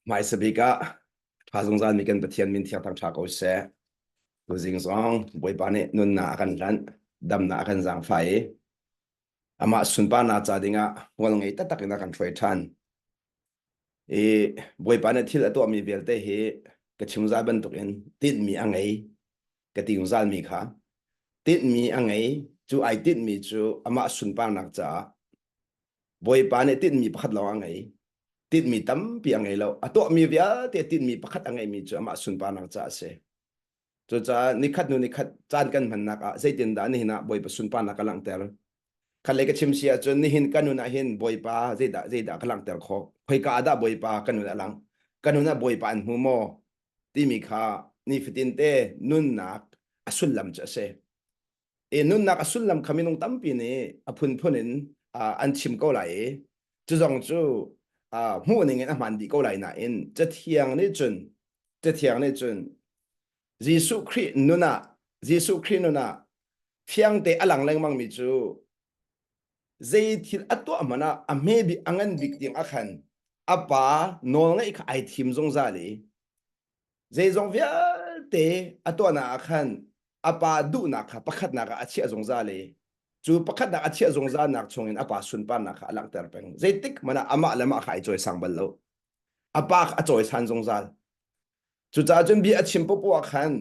Hmaisa bik ah ṭha zungzal mi kan Pathian min thiang thangṭha ko seh. Tuzing zong Bawipa nih nunnak a kan hlanh, damnak a kan zaangfah i amah sunparnak ca dingah hmual ngei taktak in a kan hruai ṭhan. I Bawipa nih thil a tuahmi vialte hi ka chim zai bantukin tinhmi a ngei ka ti zungzalmi kha tinhmi a ngei cu ai tinhmi cu amah sunparnak caah Bawipa nih tinhmi pakhat lawng a ngei. Tinhmi tampi a ngei lo. A tuahmi vialte tinhmi pakhat a ngeimi cu amah sunparnak caah a si. Cucaah nikhat hnu nikhat caan kan hmannak ah zeitindah nihin ah Bawipa sunparnak ka langhter? Khat lei ka chim si ahcun nihin ka nun ah hin Bawipa zeidah zeidah ka langhter khawh? Khoika ah dah Bawipa ka nun a lang? Ka nun ah Bawipa an hmu maw? Timi kha nifatin te nunnak a sullam cu a si. I nunnak a sullam kha minung tampi nih a phunphun in an chim ko lai i cu zong cu hmuh ning in a hmaan dih ko lai nain Cathiang nih cun Cathiang nih cun Jesuh Khrih nun ah Jesuh Khrih nun ah fiangte a lang lengmang mi cu zei thil a tuah hmanh ah a hme bik a ngan bik tiang a khan a pa nawlngaih kha ai thim zungzal i Zeizong vialte a tuahnak ah khan a pa duhnak kha pakhatnak ah a chiah zungzal i cu pakhatnak a chiah zungzalnak chungin a pa sunparnak kha a langhter peng. Zeitik hmanh ah amah le mah kha ai cawisang bal lo. A pa kha a cawisan zungzal. Cucaah cun bia a chim popoh ah khan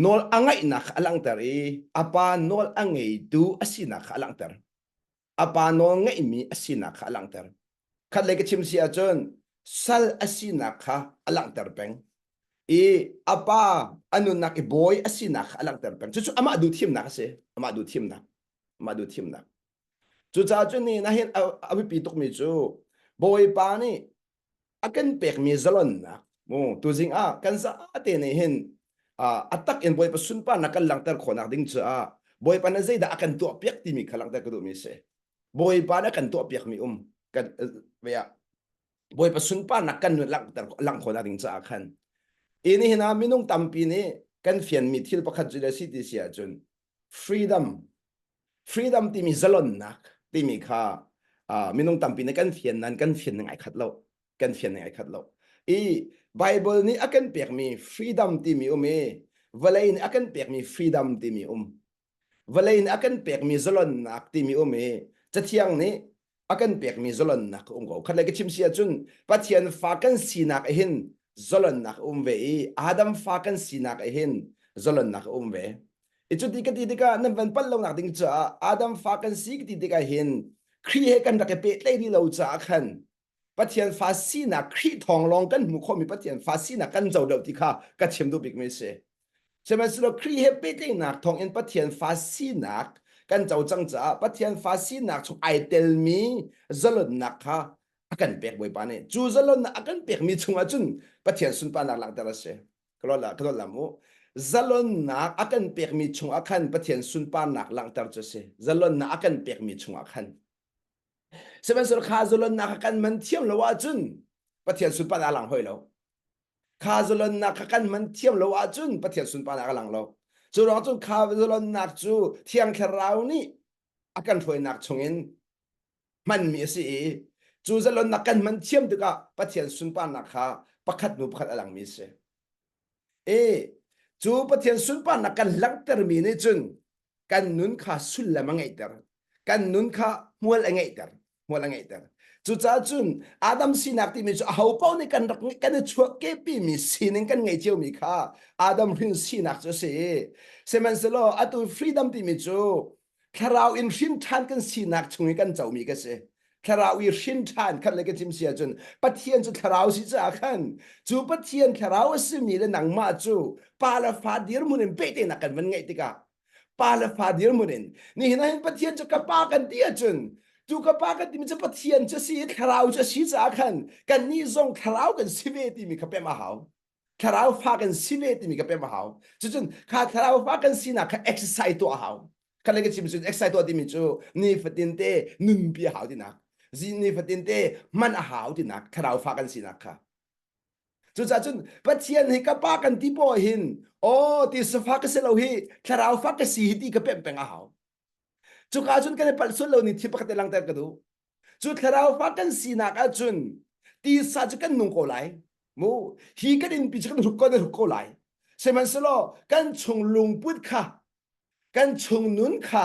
nawl a ngaihnak kha a langhter i a pa nawl a ngeitu a sinak kha a langhter. A pa nawl ngeihmi a sinak kha a langhter. Khat lei ka chim si ahcun sal a sinak kha a langhter peng. I a pa a nunnak i bawi a sinak kha a langhter peng. Cucu amah duh thimnak a si. Amah duh thimnak. Amah duh thimnak. Cucaah cun ni nahin a biapi tukmi cu Bawipa nih a kan pekmi zalonnak mu tuzing ah kan zate nih hin a tak in Bawipa sunparnak kan langhter khawhnak ding caah Bawipa nih zeidah a kan tuahpiak timi kha langhter ka duhmi si. Bawipa nih a kan tuahpiakmi um kan Bawipa sunparnak kan nun langhter langh khawhnak ding caah khan ini hin ah minung tampi nih kan fianmi thil pakhat cu le si ti si ahcun freedom freedom timi zalonnak timi kha minung tampi nih kan fian nan kan fian ning ai khat lo kan fian ning ai khat lo i Bible nih a kan pekmi freedom timi um i vawlei nih a kan pekmi freedom timi um vawlei nih a kan pekmi zalonnak timi um i cathiang nih a kan pekmi zalonnak um ko khat le ka chim si ahcun Pathian fa kan sinak hin zalonnak um ve i Adam fa kan sinak hin zalonnak um ve i cuti ka ti tikah nan van pal lonak ding caah Adam fa kan si ka ti tikah hin Khrih he kan rak i pehtlaih rih lo caah khan Pathian fa sinak Khrih thawng lawng kan hmuh khawhmi Pathian fa sinak kan co deuh ti kha ka chim duh bikmi a si. Sihmanhsehlaw Khrih he pehtlaihnak thawngin Pathian fa sinak kan co cang caah Pathian fa sinak chung ai telmi zalonnak kha a kan pek Bawipa nih. Cu zalonnak a kan pekmi chungah cun Pathian sunparnak langhter a si. Ka lawt la mu. Zalonnak a kan pekmi chungah khan Pathian sunparnak langhter cu a si. Zalonnak a kan pekmi chungah khan. Sihmanhsehlaw kha zalonnak kha kan man thiam lo ahcun Pathian sunparnak a lang hoi lo. Kha zalonnak kha kan man thiam lo ahcun Pathian sunparnak a lang lo. Cu ruang cun kha zalonnak cu Thiang Thlarau nih a kan hruainak chungin hmanmi a si i cu zalonnak kan hman thiam tikah Pathian sunparnak kha pakhat hnu pakhat a langmi a si. E cu Pathian sunparnak kan langhtermi nih cun kan nun kha sullam a ngeihter kan nun kha hmual a ngeihter hmual a ngeihter cucaah cun Adam sinak timi cu aho paoh nih kan rak kan i chuahkehpimi sining kan ngei ciomi kha Adam hrin sinak cu a si sihmanhsehlaw atu freedom timi cu thlarau in hrin ṭhan kan sinak chung i kan comi ka si thlarau i hrin ṭhan khat le ka chim si ahcun Pathian cu thlarau si caah khan cu Pathian thlarau a simi le nangmah cu pa le fa dirhmun in pehtlaihnak kan van ngeih tikah pa le fa dirhmun in nihin ah hin Pathian cu ka pa kan ti ahcun cu ka pa kan timi cu Pathian cu si i thlarau cu a si caah khan kannih zong thlarau kan si ve timi kha pem a hau thlarau fa kan si ve timi ka pem a hau cucun kha thlarau fa kan sinak kha exercise tuah a hau kha le ka chim cun exercise tuah timi cu nifatin te nunpi a hau tinak nifatin te hman a hau tinak thlarau fa kan sinak kha cucaah cun Pathian hi ka pa kan ti poh hin aw ti safa ka si lo hi thlarau fa ka si hi ti ka pem peng a hau cuka cun kan i palh sual lo ni thil pakhat te langter ka duh cu thlarau fa kan sinak ahcun Tisa cu kan nung ko lai. Mu hi kan innpi cu kan hruk ko kan hruk ko lai. Sihmanhsehlaw kan chung lungput kha kan chung nun kha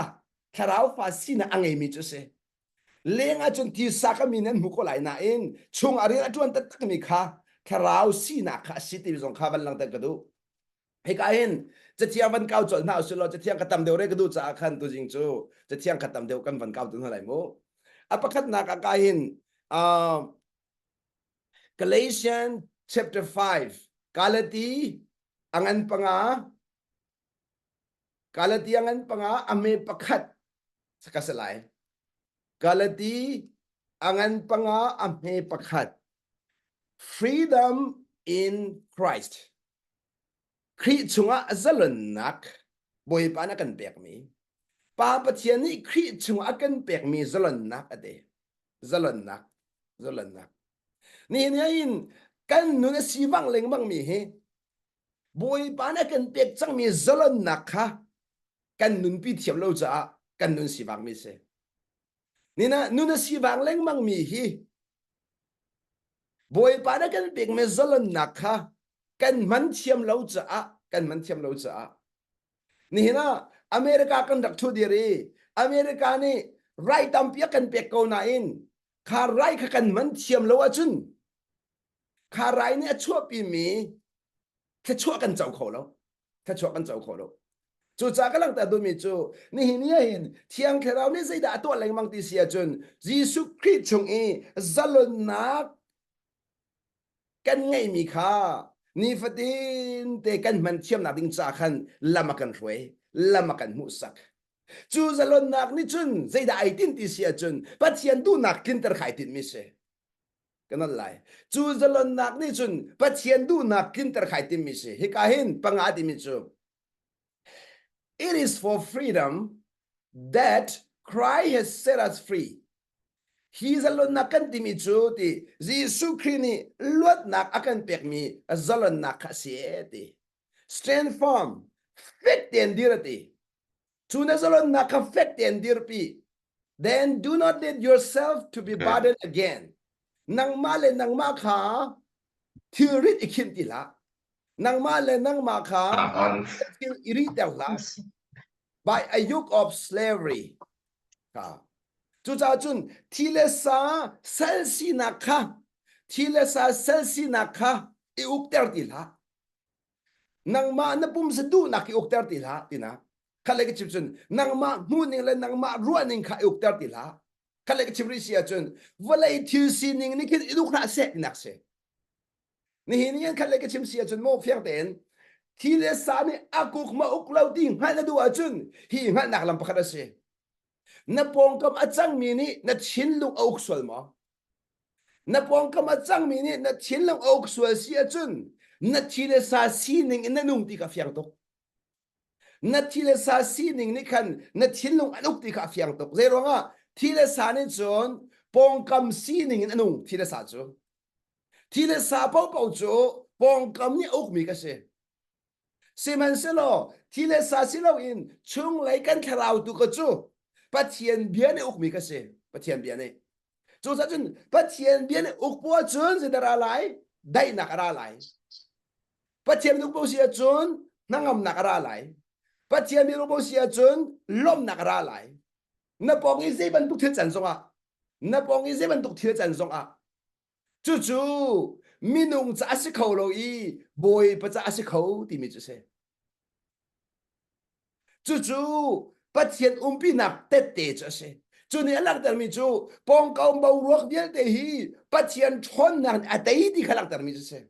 thlarau fa sinak a ngeimi cu a si. Leng ah cun tisa ka min an hmu ko lai nain chung ah rian a ṭuan taktakmi kha thlarau sinak kha a si ti zong kha van langhter ka duh. Hika hin cathiang van kau colh hna usih law cathiang ka tam deuh re ka duh caah khan tuzing cu cathiang kha tam deuh kan van kau tu hna lai mu. A pakhatnak ah ka hin uh, Galatians chapter 5 Galati angan panga Galati angan panga ame pakhat saka salai Galati angan panga ame pakhat freedom in Christ Khrih chungah zalonnak Bawipa nih a kan pekmi Pa Pathian nih Khrih chungah a kan pekmi zalonnak a ti. Zalonnak, zalonnak. Nihin in kan nun a si vang lengmang mi hi Bawipa nih a kan pek cangmi zalonnak kha kan nunpi thiam lo caah kan nun sivang mi si. Nina nun a sivang lengmang mi hi Bawipa na kan pekmi zalonnak kha kan hman thiam lo caah kan hman thiam lo caah nihin ah America kan rak thu dir i America nih rai tampi a kan pek ko nain kha rai kha kan hman thiam lo ahcun kha rai nih a chuahpimi thluachuah kan co kho lo thluachuah kan co kho lo cucaah ka langhter duhmi cu nihin ni ahhin thiang thlarau nih zeidah a tuah lengmang ti si ahcun Jesuh Khrih chung i zalonnak kan ngeihmi kha nifatin te kan hman thiamnak ding ca khan lam a kan hruai lam a kan hmuhsak cu zalonnak nih cun zeidah ai tinh ti si ahcun Pathian duhnak tlinter kha ai tinhmi si kan al lai cu zalonnak nih cun Pathian duhnak tlinter khai timmi si hika hin panga timi cu it is for freedom that Christ has set us free hi zalonnak kan timi cu ti Jesuh Khrih nih luatnak a kan pekmi zalonnak kha a si ti stand firm fek tein dir a ti cu na zalonnak kha fek tein dirpi then do not let yourself to be burdened again nangmah le nangmah kha thilrit i khinh ti hlah nangmah le nangmah kha thil i rihter hlah by a yoke of slavery kha cucaah cun thi le sa sal sinak kha thi le sa sal sinak kha i ukter ti hlah nangmah na pumsa duhnak i ukter ti hlah tinak khat le ka chim cun nangmah hmuhning le nangmah ruahning kha i ukter ti hlah khat le ka chim rih si ahcun vawlei thil sining nih khin i duk hlah seh tinak si nihin ni khat le ka chim si ahcun maw fiang tein thi le sa nih a kuk ma uk lo ti hngalh na duh ahcun hi hngalhnak lam pakhat a si na pawngkam a cangmi nih na thinlung a uk sual maw Na pawngkam a cangmi nih na thinlung a uk sual si ahcun na thi le sa sining in na nung ti kha fiang tuk. Na thi le sa sining nih khan na thinlung an uk ti kha a fiang tuk. Zei ruangah thi le sa nih cun pawngkam sining in a nung thi le sa cu. Thi le sa paohpaoh cu pawngkam nih a ukmi ka si. Sihmanhsehlaw thi le sa si loin chunglei kan thlarau tu ka cu Pathian bia nih ukmi ka si. Pathian bia nih. Cucaah cun Pathian bia nih uk poah cun zeidah ra lai? Daihnak a ra lai. Pathian nih uk poah si ahcun hnangamnak a ra lai. Pathian nih uk poah si ahcun lawmhnak a ra lai. Na pawng i zei bantuk thil can zongah na pawng i zei bantuk thil can zongah Cucu minung ca a si kho lo i Bawipa ca a si kho timi cu a si. Cucu Pathian umpinak tette cu a si. Cu nih a langhtermi cu pawngkam boruak vialte hi Pathian ṭhawnnak nih a tei ti kha langhtermi cu a si.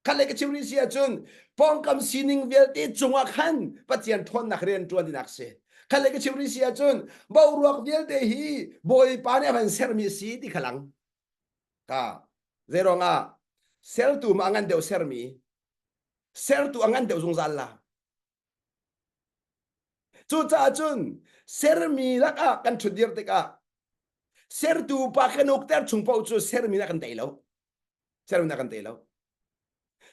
Khat le ka chim rih si ahcun pawngkam sining vialte cungah khan Pathian ṭhawnnak rian ṭuan tinak a si. Khat le ka chim rih si ahcun boruak vialte hi Bawipa nih a van sermi a si ti kha lang. Ka zeiruang ah sertu ma a ngan deuh sermi sertu a ngan deuh zungzal la. Cucaah cun sermi lakah kan ṭhutdir tikah sertu pa kan ukter chung paoh cu sermi na kan tei lo. Sermi na kan tei lo.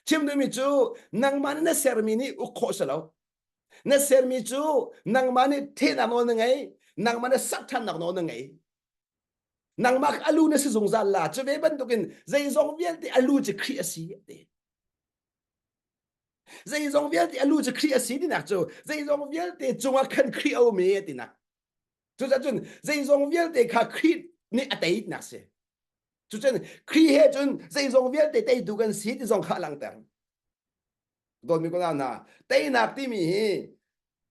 Chim duhmi cu nangmah nih na sermi nih uk khawh si lo. Na sermi cu nangmah nih thehnak nawl na ngei, nangmah nih sak ṭhannak nawl na ngei. Nangmah kha a lu na si zungzal la. Cu ve bantukin zeizong vialte a lu cu Khrih a si a ti. Zeizong vialte a lu cu Khrih a si tinak cu zeizong vialte cungah khan Khrih a um i tinak. Cucaah cun zeizong vialte kha Khrih nih a teinak si. Cucun Khrih he cun zeizong vialte teitu kan si ti zong kha a langhter. Dawtmi ko hna, teinak timi hi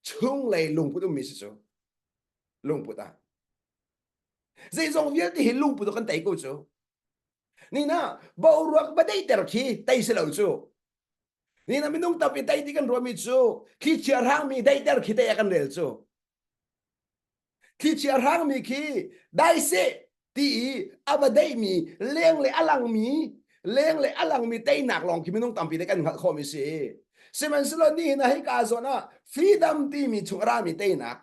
chunglei lungput ummi si cu. Lungput ah. Zeizong vialte hi lungput ah kan tei ko cu. Nina boruak va deiter khi tei si lo cu. Nina minung tampi tei ti kan ruahmi cu thlichia hrangmi deiter khi tei ah kan rel cu. Thlichia hrangmi khi dai seh ti i a va deihmi leng le a langmi leng le a langmi teinak lawng khi minung tampi nih kan hngalh khawhmi si. Sihmanhsehlaw nihin ah hika zawn ah freedom timi chung a rami teinak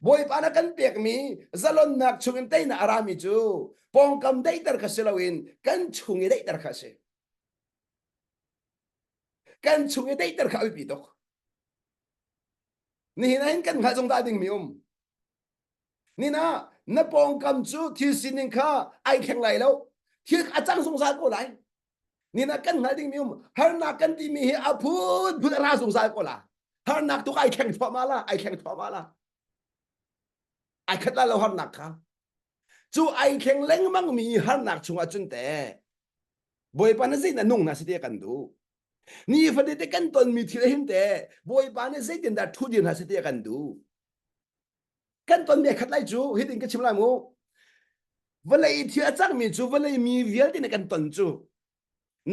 Bawipa na kan pekmi zalonnak chungin teinak a rami cu pawngkam daihter kha si loin kan chung i daihter kha a si. Kan chung i daihter kha a biapi tuk. Nihin ah hin kan hngalh zungzal dingmi um. Nihin ah na pawngkam cu thil sining kha ai thleng lai lo. Thil a cang zungzal ko lai. Nihin ah kan hngalh dingmi um. Harnak kan timi hi a phunphun a ra zungzal ko la. Harnak tuk ai thleng thluahmah la, ai thleng thluahmah la. Ai khat la lo harnak kha. Cu ai thleng lengmang mi harnak chungah cun te Bawipa na zeitin nung na si ti kan duh. Nifatete kan tonmi thil hin te Bawipa nih zeitindah ṭhu dir hna seh ti a kan duh. Kan tonmi a khat lai cu hitin ka chim lai mu. Vawlei thil a cangmi cu vawlei mi vialte nih kan ton cu.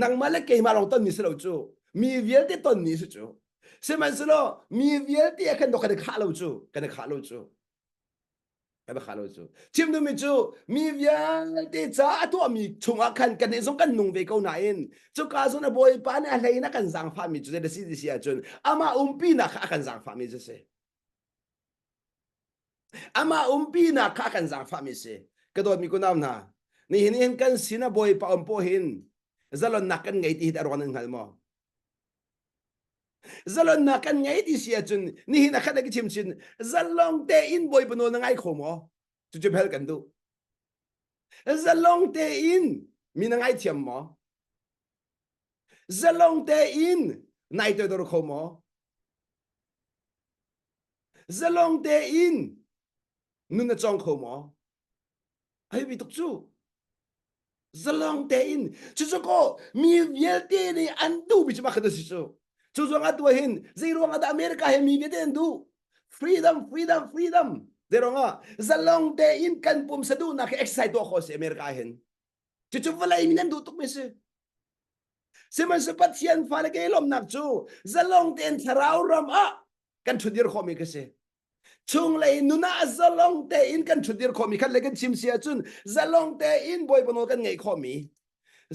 Nangmah le keimah lawng tonmi si lo cu. Mi vialte tonmi si cu. Sihmanhsehlaw mi vialte ah khan kan i khah lo cu. Kan i khah lo cu. Kan khah lo cu. Chim duhmi cu mi vialte ca a tuahmi chungah khan kannih zong kan nung ve ko nain cuka zawn a Bawipa nih a hlei in a kan zaangfahmi cu zei si ti si ahcun amah umpinak kha a kan zaangfahmi cu si. Amah umpinak kha a kan zaangfahmi si. Ka dawtmi kunau hna, nihin hin kan sin a Bawipa um pawh hin zalonnak kan ngei ti hi a ruang nan hngal maw? Zalonnak kan ngei ti si ahcun nihin a khat ka chim chin zalong tein Bawipa nawl na ngai kho maw? Cucu hal kan duh. Zalong tein mi na ngaithiam maw? Zalong tein nai toidor kho maw? Zalong tein nun na cawng kho maw? Ai bi tuk cu. Zalong tein cucu ko mi vialte nih an duhmi cu mah kha si cu. Cu zong ah tuah hin zei ruang ah dah America he mi vialte an duh? Freedom, freedom, freedom. Zei ruang ah zalong tein kan pumsa duhnak hi exercise tuah khawh si America hin. Cucu vawlei mi nan duh tukmi si. Sihmanhsehlaw Pathian fale ke lawmnak cu zalong tein thlarau ram ah kan ṭhudir khawhmi ka si. Chunglei nun ah zalong tein kan ṭhudir khawhmi khat le kan chim si ahcun zalong tein Bawipa nawl kan ngaih khawhmi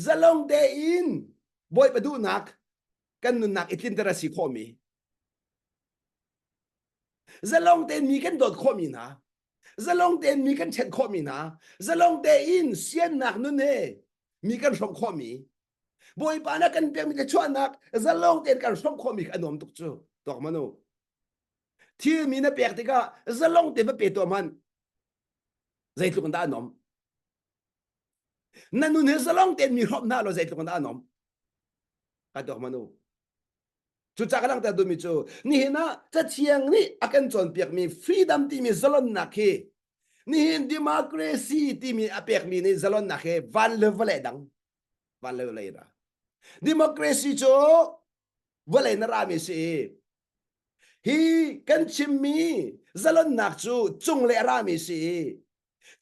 zalong tein Bawipa duhnak kan nunnak i tlinter a si khawhmi zalong tein mi kan dawt khawhmi hna zalong tein mi kan ṭhen khawhmi hna zalong tein siannak nun he mi kan hrawmh khawhmi Bawipa na kan pekmi thluachuahnak zalong tein kan hrawmh khawhmi kha a nuam tuk cu tuak manu Thil mi na pek tikah zalong te va pe tuah hmanh. Zeitluk in dah a nom. Na nun hi zalong tein mi hrawmh hna law zeitluk in dah a nom. Ka tuak manu. Cucaah ka langhter duhmi cu nihin ah Cathiang nih a kan cawnpiakmi freedom timi zalonnak hi nihin democracy timi a pekmi nih zalonnak hi van le vawlei dang van le vawlei ra. Democracy cu vawlei na rami si i Hi kan chimmi zalonnak cu cunglei a rami si i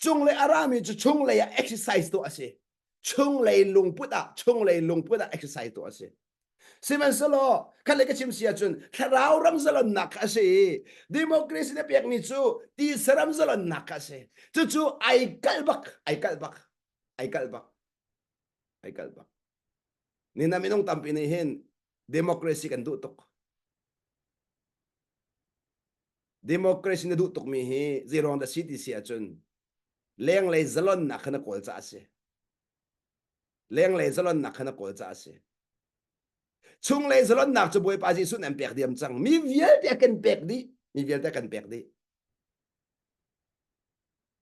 cunglei a rami cu chunglei ah exercise tuah a si. Chunglei lungput ah chunglei lungput ah exercise tuah a si. Sihmanhsehlaw khat le ka chim si ahcun thlarau ram zalonnak kha a si i democracy na pekmi cu tisa ram zalonnak kha a si. Cucu ai kalh bak, ai kalh bak, ai kalh bak, ai kalh bak. Nina minung tampi nih hin democracy kan duh tuk. Democracy na duh tukmi hi zeiruang dah si ti si ahcun lenglei zalonnak kha na kawl caah a si. Lenglei zalonnak kha na kawl caah a si. Chunglei zalonnak cu Bawipa Jesuh nih an pek diam cang. Mi vialte a kan pek dih. Mi vialte a kan pek dih.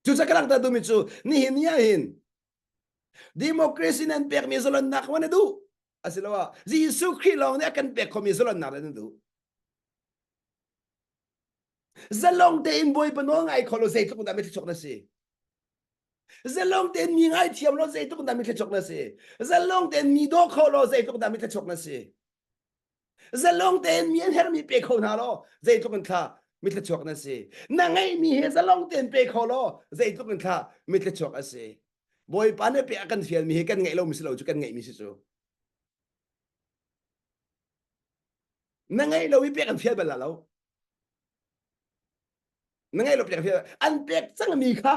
Cucaah ka langhter duhmi cu nihin ni ah hin democracy nan pekmi zalonnak ma na duh asiloah Jesuh Khrih lawng nih a kan pek khomi zalonnak na duh. Zalong tein Bawipa nawl ngai kho lo zeitluk dah mithluachuak na si. Zalong tein mi ngaithiam lo zeitluk dah mithluachuak na si. Zalong tein mi daw kho lo zeitluk dah mithluachuak na si. Zalong tein mi an herhmi pe kho hna law zeitluk in thla mithluachuak na si. Na ngeihmi he zalong tein pe kho law zeitluk in thla mithluachuak a si. Bawipa nih pe a kan fialmi hi kan ngeih lomi si lo cu kan ngeihmi si cu. Na ngeih lo i pek an fial bal la lo. Na ngeih lo pek an fial an pek cangmi kha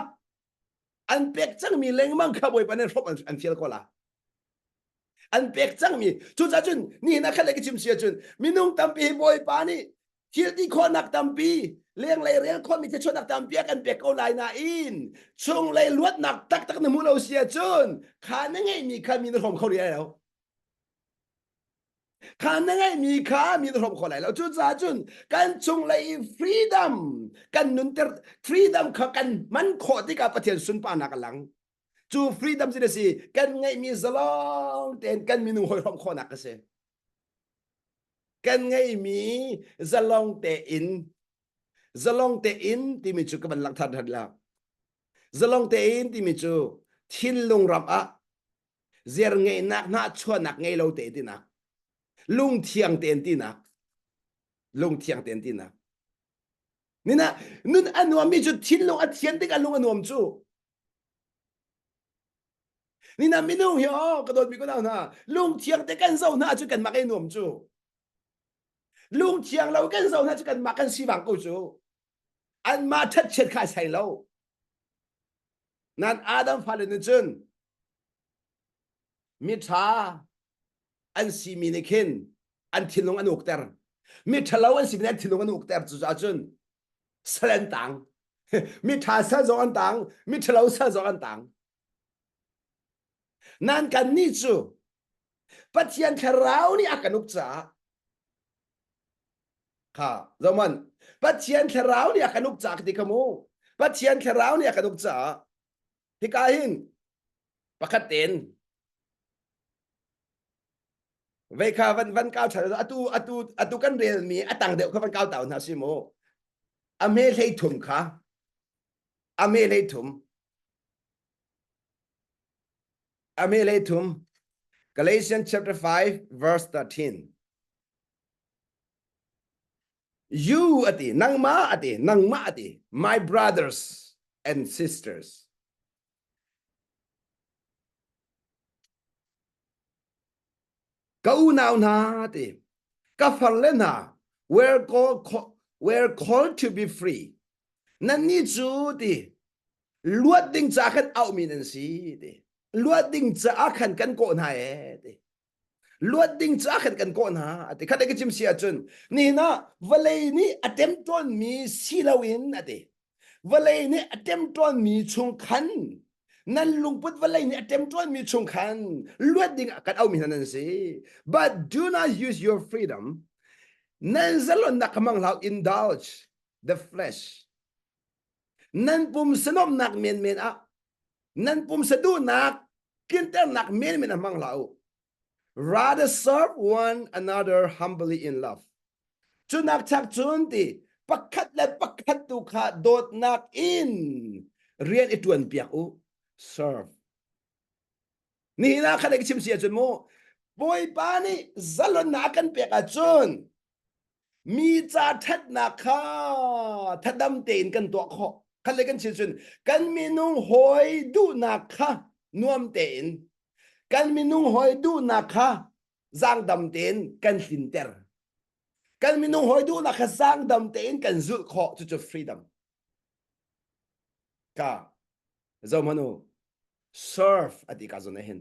an pek cangmi lengmang kha Bawipa nih hrawp an fial ko la. An pek cangmi cucaah cun nihin ah khat le ka chim si ahcun minung tampi hi Bawipa nih thil ti khawhnak tampi lenglei rel khawhmi thluachuahnak tampi a kan pek ko lai nain chunglei luatnak taktak na hmuh lo si ahcun kha na ngeihmi kha mi na hrawm kho rih lai lo. Kha na ngeihmi kha mi na hrawm kho lai lo. Cucaah cun kan chunglei i freedom kan nunter freedom kha kan hman khawh tikah Pathian sunparnak a lang. Cu freedom cu a si kan ngeihmi zalong tein kan minung hawi hrawm khawhnak a si. Kan ngeihmi zalong tein zalong tein timi cu ka van langhter than la. Zalong tein timi cu thinlung ram ah ziar ngeihnak hna chuahnak ngei lo te tinak lungthiang tein tinak lungthiang tein tinak nina nun a nuammi cu thinlung a thian tikah lung a nuam cu nina minung hi oh ka dawtmi ko hna lungthiang te kan zo hna cu kan mak ei nuam cu lungthiang lo kan zo hna cu kan mah kan sivang ko cu anmah ṭhatchiat kha sai lo Nan Adam fale nih cun miṭha an simi nih khin an thinlung an ukter. Miṭhalo an simi nih an thinlung an ukter. Cucaah cun sal an tang. Miṭha sal zong an tang, miṭhalo sal zong an tang. Nan kannih cu Pathian Thlarau nih a kan uk caah Kha zohmanh Pathian thlarau nih a kan uk caah ka ti kha mu. Pathian thlarau nih a kan uk caah hika hin pakhat tein vei kha van van kau ṭhan atu atu atu kan relmi a tang deuh kha van kau tau hna si mu. A me hlei thum kha a me hlei thum a me hlei thum Galatians chapter 5 verse 13 You ati nangmah ati nangmah ati my brothers and sisters. Ka unau hna ti ka farle hna were called were called to be free. Nannih cu ti luat ding ca khan auhmi nan si ti. Luat ding caah khan kan kawh hna ee ti. Luat ding ca khan kan kawh hna ati. Khat ka chim si ahcun nihin ah vawlei nih a temtawnmi si loin ati. Vawlei nih a temtawnmi chung khan nan lungput vawlei nih a temtawnmi chung khan luat ding ah kan aumi hna nan si. But do not use your freedom. Nan zalonnak kha hmang hlah indulge the flesh. Nan pumsa nuamhnak menmen ah nan pumsa duhnak tlinternak menmen ah hmang hlah u. Rather serve one another humbly in love. Cunak chak cun ti pakhat le pakhat tu kha dawtnak in rian i ṭuan piak u. Serve. Nihin ah khan ka chim si ahcun mu Bawipa nih zalonnak a kan pek ahcun mi ca ṭhatnak kha thadam tein kan tuah khawh. Khat le kan chim cun kan minung hawi duhnak kha nuam tein kan minung hawi duhnak kha zaangdam tein kan tlinter. Kan minung hawi duhnak kha zaangdam tein kan zulh khawh cucu freedom. Ka zohmanh u serve a ti ka zawn ah hin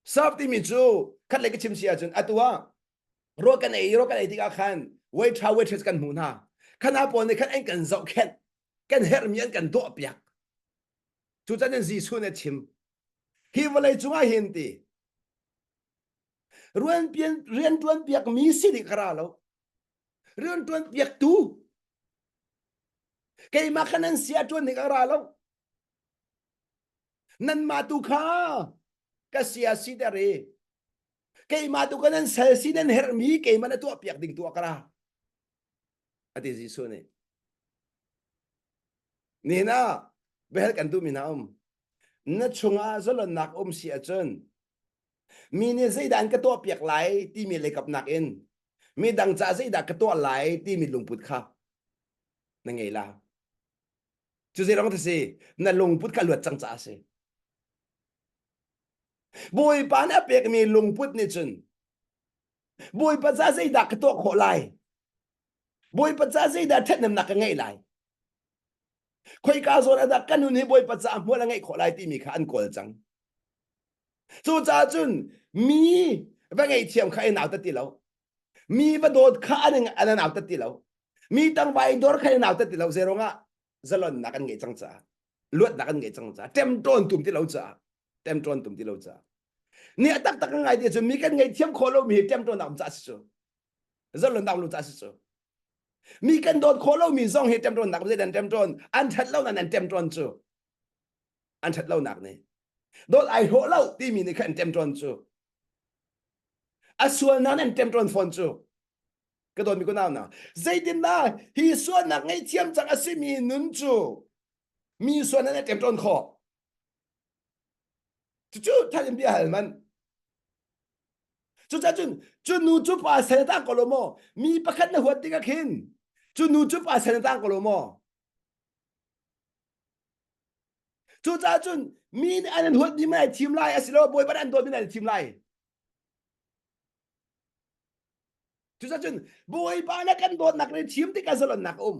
serve timi cu khat le ka chim si ahcun atu ah rawl kan ei rawl kan ei tikah khan waiter waitress kan hmuh hna khana pawl nih khan an kan zohkhenh kan herhmi an kan dawh piak cucan in Jesuh nih a chim hi vawlei cungah hin ti rian tuan piak mi si ding ka ra lo rian tuan piak tu keimah kha nan sia tuan ding a ra lo. Nanmah tu kha ka sia siter i keimah tu ka nan sal si nan herhmi keimah na tuah piak ding tu ah ka ra. Ati Jesuh nih. Nihin ah biahal kan duhmi hna um. Na chungah zalonnak um si ahcun mi nih zeidah an ka tuah piak lai timi leikap nakin midang caah zeidah ka tuah lai timi lungput kha na ngei la. Cu zei ta si na lungput kha luat cang caah a si. Bawipa nih a pekmi lungput nih cun Bawipa ca zeidah ka tuah khawh lai? Bawipa ca zeidah ṭhathnemnak ka ngeih lai? Khoika zawn ah dah ka nun hi Bawipa caah hmual a ngeih khawh lai timi kha an kawl cang. Cucaah cun mi va ngeihthiam kha i nautat ti lo. Mi va dawt kha an an nautat ti lo. Mi tangvai dor kha i nautat ti lo. Zeiruangah zalonnak an ngeih cang caah luatnak an ngeih cang caah ṭemṭawn tum ti lo caah ṭemṭawn tum ti lo caah ni a taktak ka ngai ti cun mi kan ngeihthiam khawh lomi hi ṭemṭawnnak um caah si cu zalonnak um caah si cu mi kan dawt khawh lomi zong hi ṭemṭawnnak zei dan ṭemṭawn an ṭhat lo nan an ṭemṭawn cu an ṭhat lonak nih dawt ai hlawh lo timi nih khan ṭemṭawn cu a sualnak an ṭemṭawn fawn cu ka dawtmi ko nau na zeitindah hi sualnak ngaihthiam cang a simi nun cu mi sual nan ṭemṭawn khawh cucu than in bia hal man cucaah cun cu nu cu pa sal ta ko lo maw mi pakhat na huat tikah khin cu nu cu pa sal ta ko lo maw Cucaah cun mi nih an in huat mi an thim lai asilo bawipa nih an dawt mi an thim lai. Cucaah cun bawipa na kan dawtnak nih thim tikah zalonnak a um.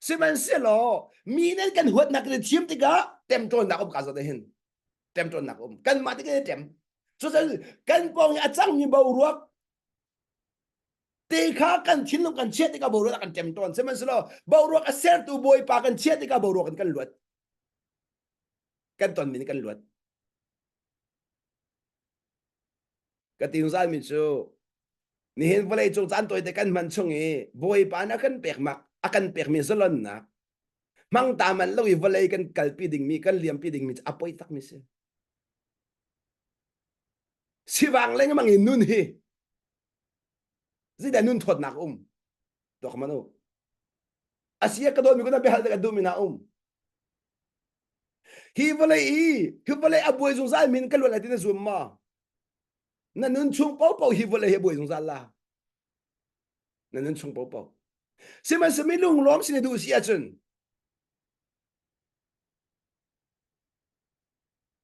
Sihmanhsehlaw mi nih kan huatnak nih thim tikah temṭawnnak um ka zawn hin. Temṭawnnak um. Kanmah te kan i ṭem. Cucaah kan pawng i a cangmi boruak te kha kan thinlung kan chiah tikah boruak a kan ṭem tawn sihmanhsehlaw boruak a sertu bawipa kan chiah tikah boruak in kan luat kan tonmi nih kan luat ka ti zungzalmi cu nihin vawlei cung caan tawite kan hman chung i bawipa nih a kan pekmak a kan pekmi zalonnak hmang ta man lo i vawlei kan kalpi dingmi kan liampi dingmi cu a poi takmi si sivang lengmang in nun hi Zeidah nun thawtnak um? Tuak man u. Asia ka dawtmi kuna biahal ka duhmi na um. Hi vawlei i hi vawlei a buai zungzal min ka luat lai ti na zum ma? Na nun chung paohpaoh hi vawlei hi a buai zungzal la. Na nun chung paohpaoh. Sihmanhsehlaw mi lunglawm sin i duh si ahcun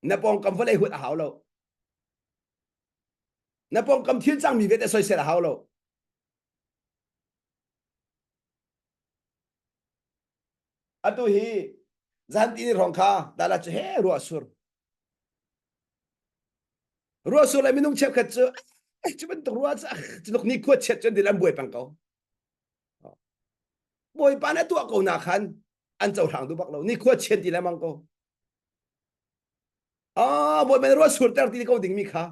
na pawngkam vawlei huat a hau lo. Na pawngkam thil cangmi vialte soisel a hau lo. Atu hi zan ti ni hrawng kha dala cu he ruah sur. Ruah sur le minung cheukhat cu cu bantuk ruah cu cu tluk ni khua chiat cun dil an buai peng ko. Bawipa na tuah ko na khan an cohlang duh bak lo. Ni khua chian ti lengmang ko. Ah, Bawipa na ruah surter ti ko dingmi kha.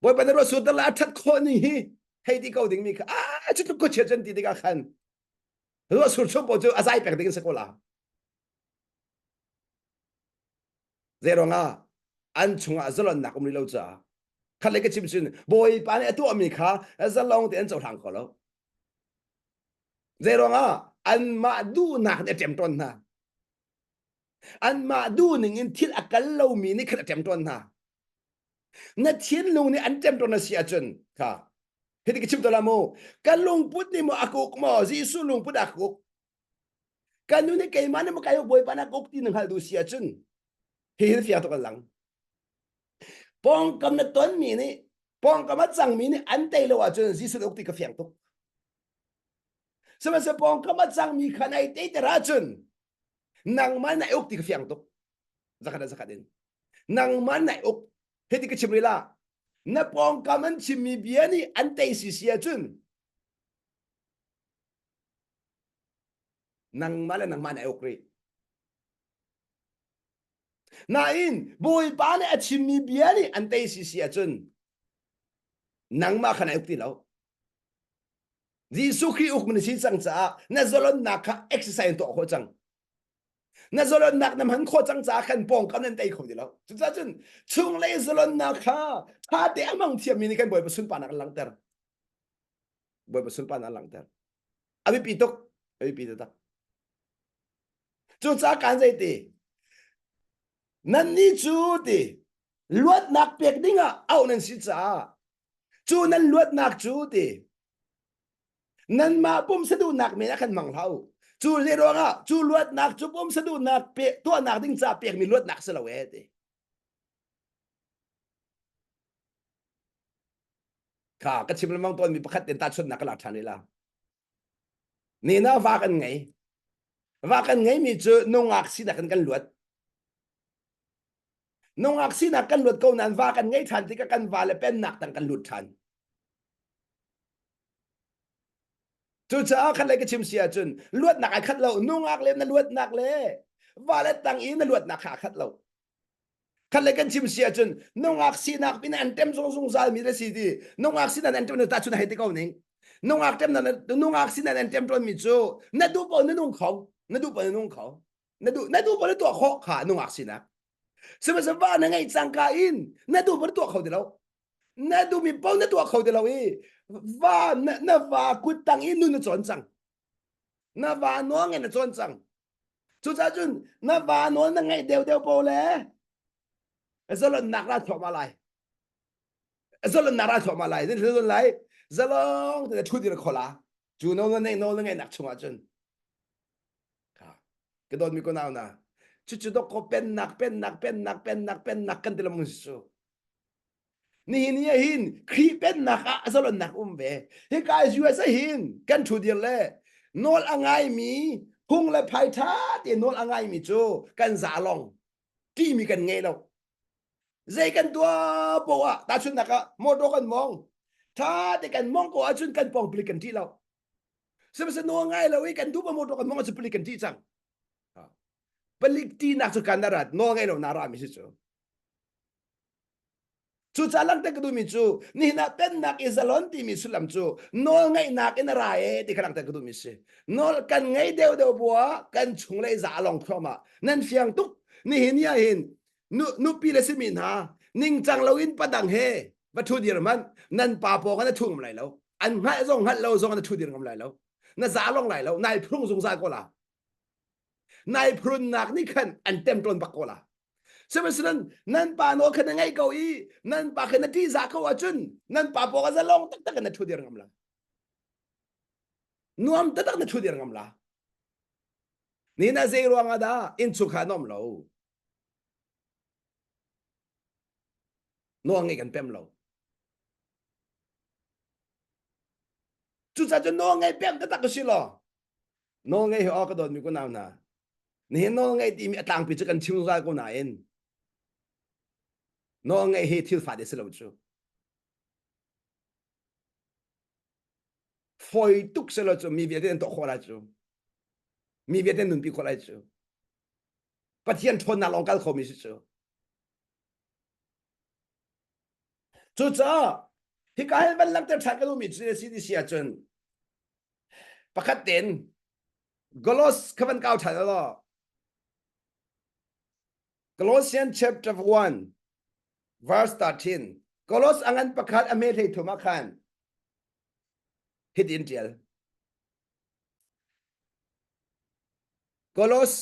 Bawipa na ruah surter le a ṭhat khawh ni hi hei ti ko dingmi kha. Ah, cu tluk khuachia cun ti tikah khan ruah sur chung paoh cu a zai pek ding in si ko la. Zeiruangah an chungah zalonnak um rih lo caah khat le ka chim cun Bawipa nih a tuahmi kha zalong te an cohlang kho lo. Zeiruangah anmah duhnak nih a ṭemṭawn hna. Anmah duhning in thil a kal lomi nih khan a ṭemṭawn hna. Na thinlung nih an ṭemṭawn a si ahcun kha hiti ka chim to la mu ka lungput nih maw a kuk maw Jesuh lungput a kuk ka nu nih keimah nih maw kai Bawipa na kuk ti na hngalh duh si ahcun hihi fiang tuk an lang pawngkam na tonmi nih pawngkam a cangmi nih an tei lo ahcun Jesuh na uk ti ka fiang tuk sihmanhsehlaw pawngkam a cangmi kha na i teiter ahcun nangmah na uk ti ka fiang tuk zakhat a zakhat in nangmah na uk hiti ka chim rih la na pawngkam an chimmi bia nih an tei si si ahcun nangmah le nangmah na uk rih nain bawipa nih a chimmi bia nih an tei si si ahcun nangmah kha na uk ti lo Jesuh Khrih uk na si cang caah na zalonnak kha exercise tuah khawh cang. Na zalonnak na hman khawh cang caah khan pawngkam nan tei kho ti lo. Cucaah cun chunglei zalonnak kha ṭha te a hmang thiammi nih kan Bawipa sunparnak an langhter. Bawipa sunparnak an langhter. A biapi tuk. A biapi taktak. Cucaah kan zei ti? Nannih cu ti luatnak pek dingah auh nan si caah cu nan luatnak cu ti nanmah pumsa duhnak men ah khan hmang hlah u. Cu zei ruangah cu luatnak cu pumsa duhnak pe tuahnak ding ca pekmi luatnak si lo ee ti. Kha ka chim lengmang tawnmi pakhat ten tahchunhnak ka lak ṭhan rih la. Nina va kan ngei. Va kan ngeimi cu nungak sinak in kan luat. Nungak sinak kan luat ko nain va kan ngei ṭhan tikah kan va le pennak tang kan lut ṭhan. Cucaah khat lei ka chim si ahcun luatnak ai khat lo. Nungak le na luatnak le va le tang i na luatnak kha a khat lo. Khat le kan chim si ahcun nungak sinak pin an tem zung zungzal mi na si ti nungak sinak an tem ta chun hei ti ko ning nungak tem na nungak sinak an tem tawn mi cu na duh paoh na nung kho na duh paoh na nung kho na duh na duh paoh na tuah khawh kha nungak sinak sihmanhsehlaw va na ngeih cangka in na duh paoh na tuah kho ti lo na duh mi paoh na tuah kho ti lo i va na, na va kut tang in nun na cawn cang na va nawl ngeih na cawn cang Cucaah cun na va nawl na ngaih deuhdeuh po le zalonnak ra thluahmah lai. Zalonnak ra thluahmah lai. Zan zalon lai. Zalong te thu dir khola. Cu nawl na neih nawl na ngeihnak chungah cun ka dawtmi ko nau na cucu dok ko pennak pennak pennak pennak pennak kan ti lamung su Nihin ni ah hin Khrih pennak ah a zalonnak um ve. Hika US ah hin kan ṭhu dir le nawl a ngaimi phung le phai ṭha te nawl a ngaimi cu kan za long ṭihmi kan ngei lo. Zei kan tuah poah ah tahchunhnak ah motor kan mong ṭha te kan mong ko ahcun kan pawng palik kan ṭih lo. Sihmanhsehlaw nawl ngai lo i kan duh motor kan mong ahcun palik kan ṭih cang. Palik ṭihnak cu kan rat nawl ngei lo na ra mi si cu. Cucaah langhter ka duhmi cu nihin ah pennak i zalon timi sullam cu nawl ngeihnak in a ra e ti kha langhter ka duhmi si. Nawl kan ngei deuhdeuh bua kan chunglei za a long thluahmah. Nan fiang tuk. Nihin ni ah hin nu, nupi le simi hna ningcang loin padang he va ṭhu dir hmanh nan pa pawng ah na ṭhu ngam lai lo. An hngalh zong hngalh lo zong na ṭhu dir ngam lai lo. Na za long lai lo. Nai phrung zungzal ko la. Nai phrunnak nih khan an temṭawn bak ko la. Sihmanhsehlaw nan pa nawl kha na ngaih ko i nan pa kha na ṭihzah ko ahcun nan pa pawng ah zalong taktak in na ṭhu dir ngam la. Nuam taktak na ṭhu dir ngam la. Ni na zei ruang ah dah innchungkhar na um lo? Nawl ngeih kan pem lo. Cucaah cun nawl ngeih pem taktak ka si law nawl ngeih hi aw ka dawtmi ku nau hna Nihin nawlngaih timi a tlangpi cu kan chim zungzal ko nain nawlngaih hi thil fate si lo cu. Fawi tuk si lo cu mi vialte an tuah khawh lai cu. Mi vialte nunpi khawh lai cu. Pathian ṭhawnnak lawng kal khomi si cu. Cucaah hika hin van langhter ṭhan ka duhmi cu si ti si ahcun pakhat tein Golos kha van kau ṭhan law. Colossians chapter 1 verse 13 Kolos a ngan pakhat a me hlei thum ah khan hitin ṭial. Kolos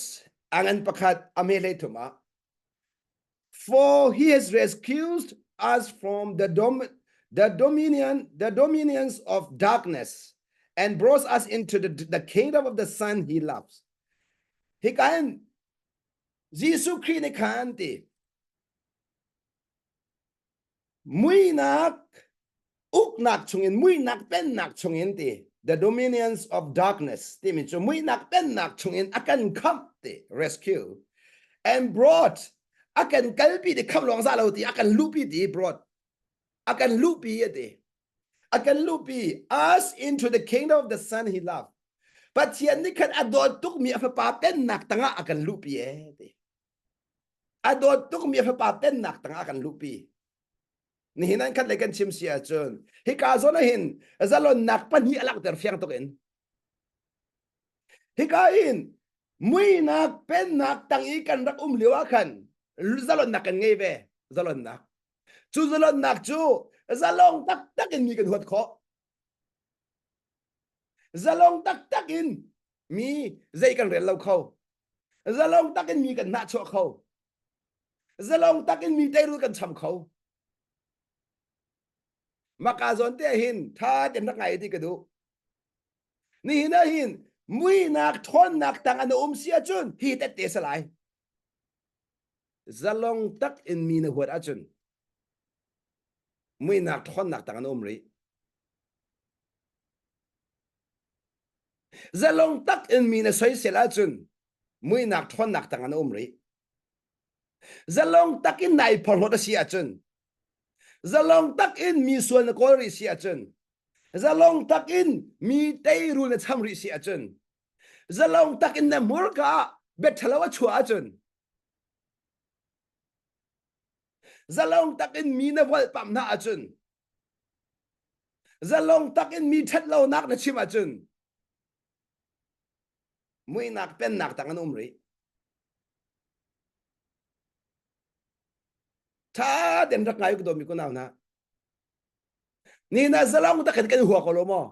a ngan pakhat a me hlei thum ah For he has rescued us from the, dom- the dominion, the dominions of darkness and brought us into the, the kingdom of the Son he loves. Hika hin Jesuh Khrih nih khan ti muinak uknak chungin muinak pennak chungin ti the dominions of darkness timi cu muinak pennak chungin a kan khamh ti rescue and brought a kan kalpi ti khamh lawng za lo ti a kan luhpi ti brought a kan luhpi ati a kan luhpi us into the kingdom of the son he loved Pathian nih khan a dawt tukmi a fapa pennak tangah a kan luhpi e ti a dawt tukmi a fapa pennak tangah a kan luhpi Nihin an khat le kan chim si ahcun hika zawn ah hin zalonnak pahnih a langhter fiang tuk in. Hika hin Muinak pennak tang i kan rak um lio ah khan zalonnak kan ngei ve. Zalonnak. Cu zalonnak cu zalong taktak in mi kan huat khawh. Zalong taktak in mi zei kan rel lo kho. Zalong tak in mi kan nahchuah kho. Zalong tak in mi teirul kan cham kho. Maka zawn te hin tha ten rak ngai ti ka duh. Nihin ah hin muinak ṭhawnnak tang an um si ahcun hi tette si lai. Zalong tak in mi na huat ahcun muinak ṭhawnnak tang an um rih. Zalong tak in mi na soisel ahcun muinak ṭhawnnak tang an um rih. Zalong tak in nai phorhlawt a si ahcun zalong tak in mi sual na kawl rih si ahcun zalong tak in mi teirul na cham rih si ahcun zalong tak in na hmurka ah biaṭhalo a chuah ahcun zalong tak in mi na volhpamh hna ahcun zalong tak in mi ṭhatlonak na chim ahcun muihnak pennak tang an um rih ṭha ten rak ngai ka dawmi kunau hna Ni na zalong takin kan hua ko lo maw?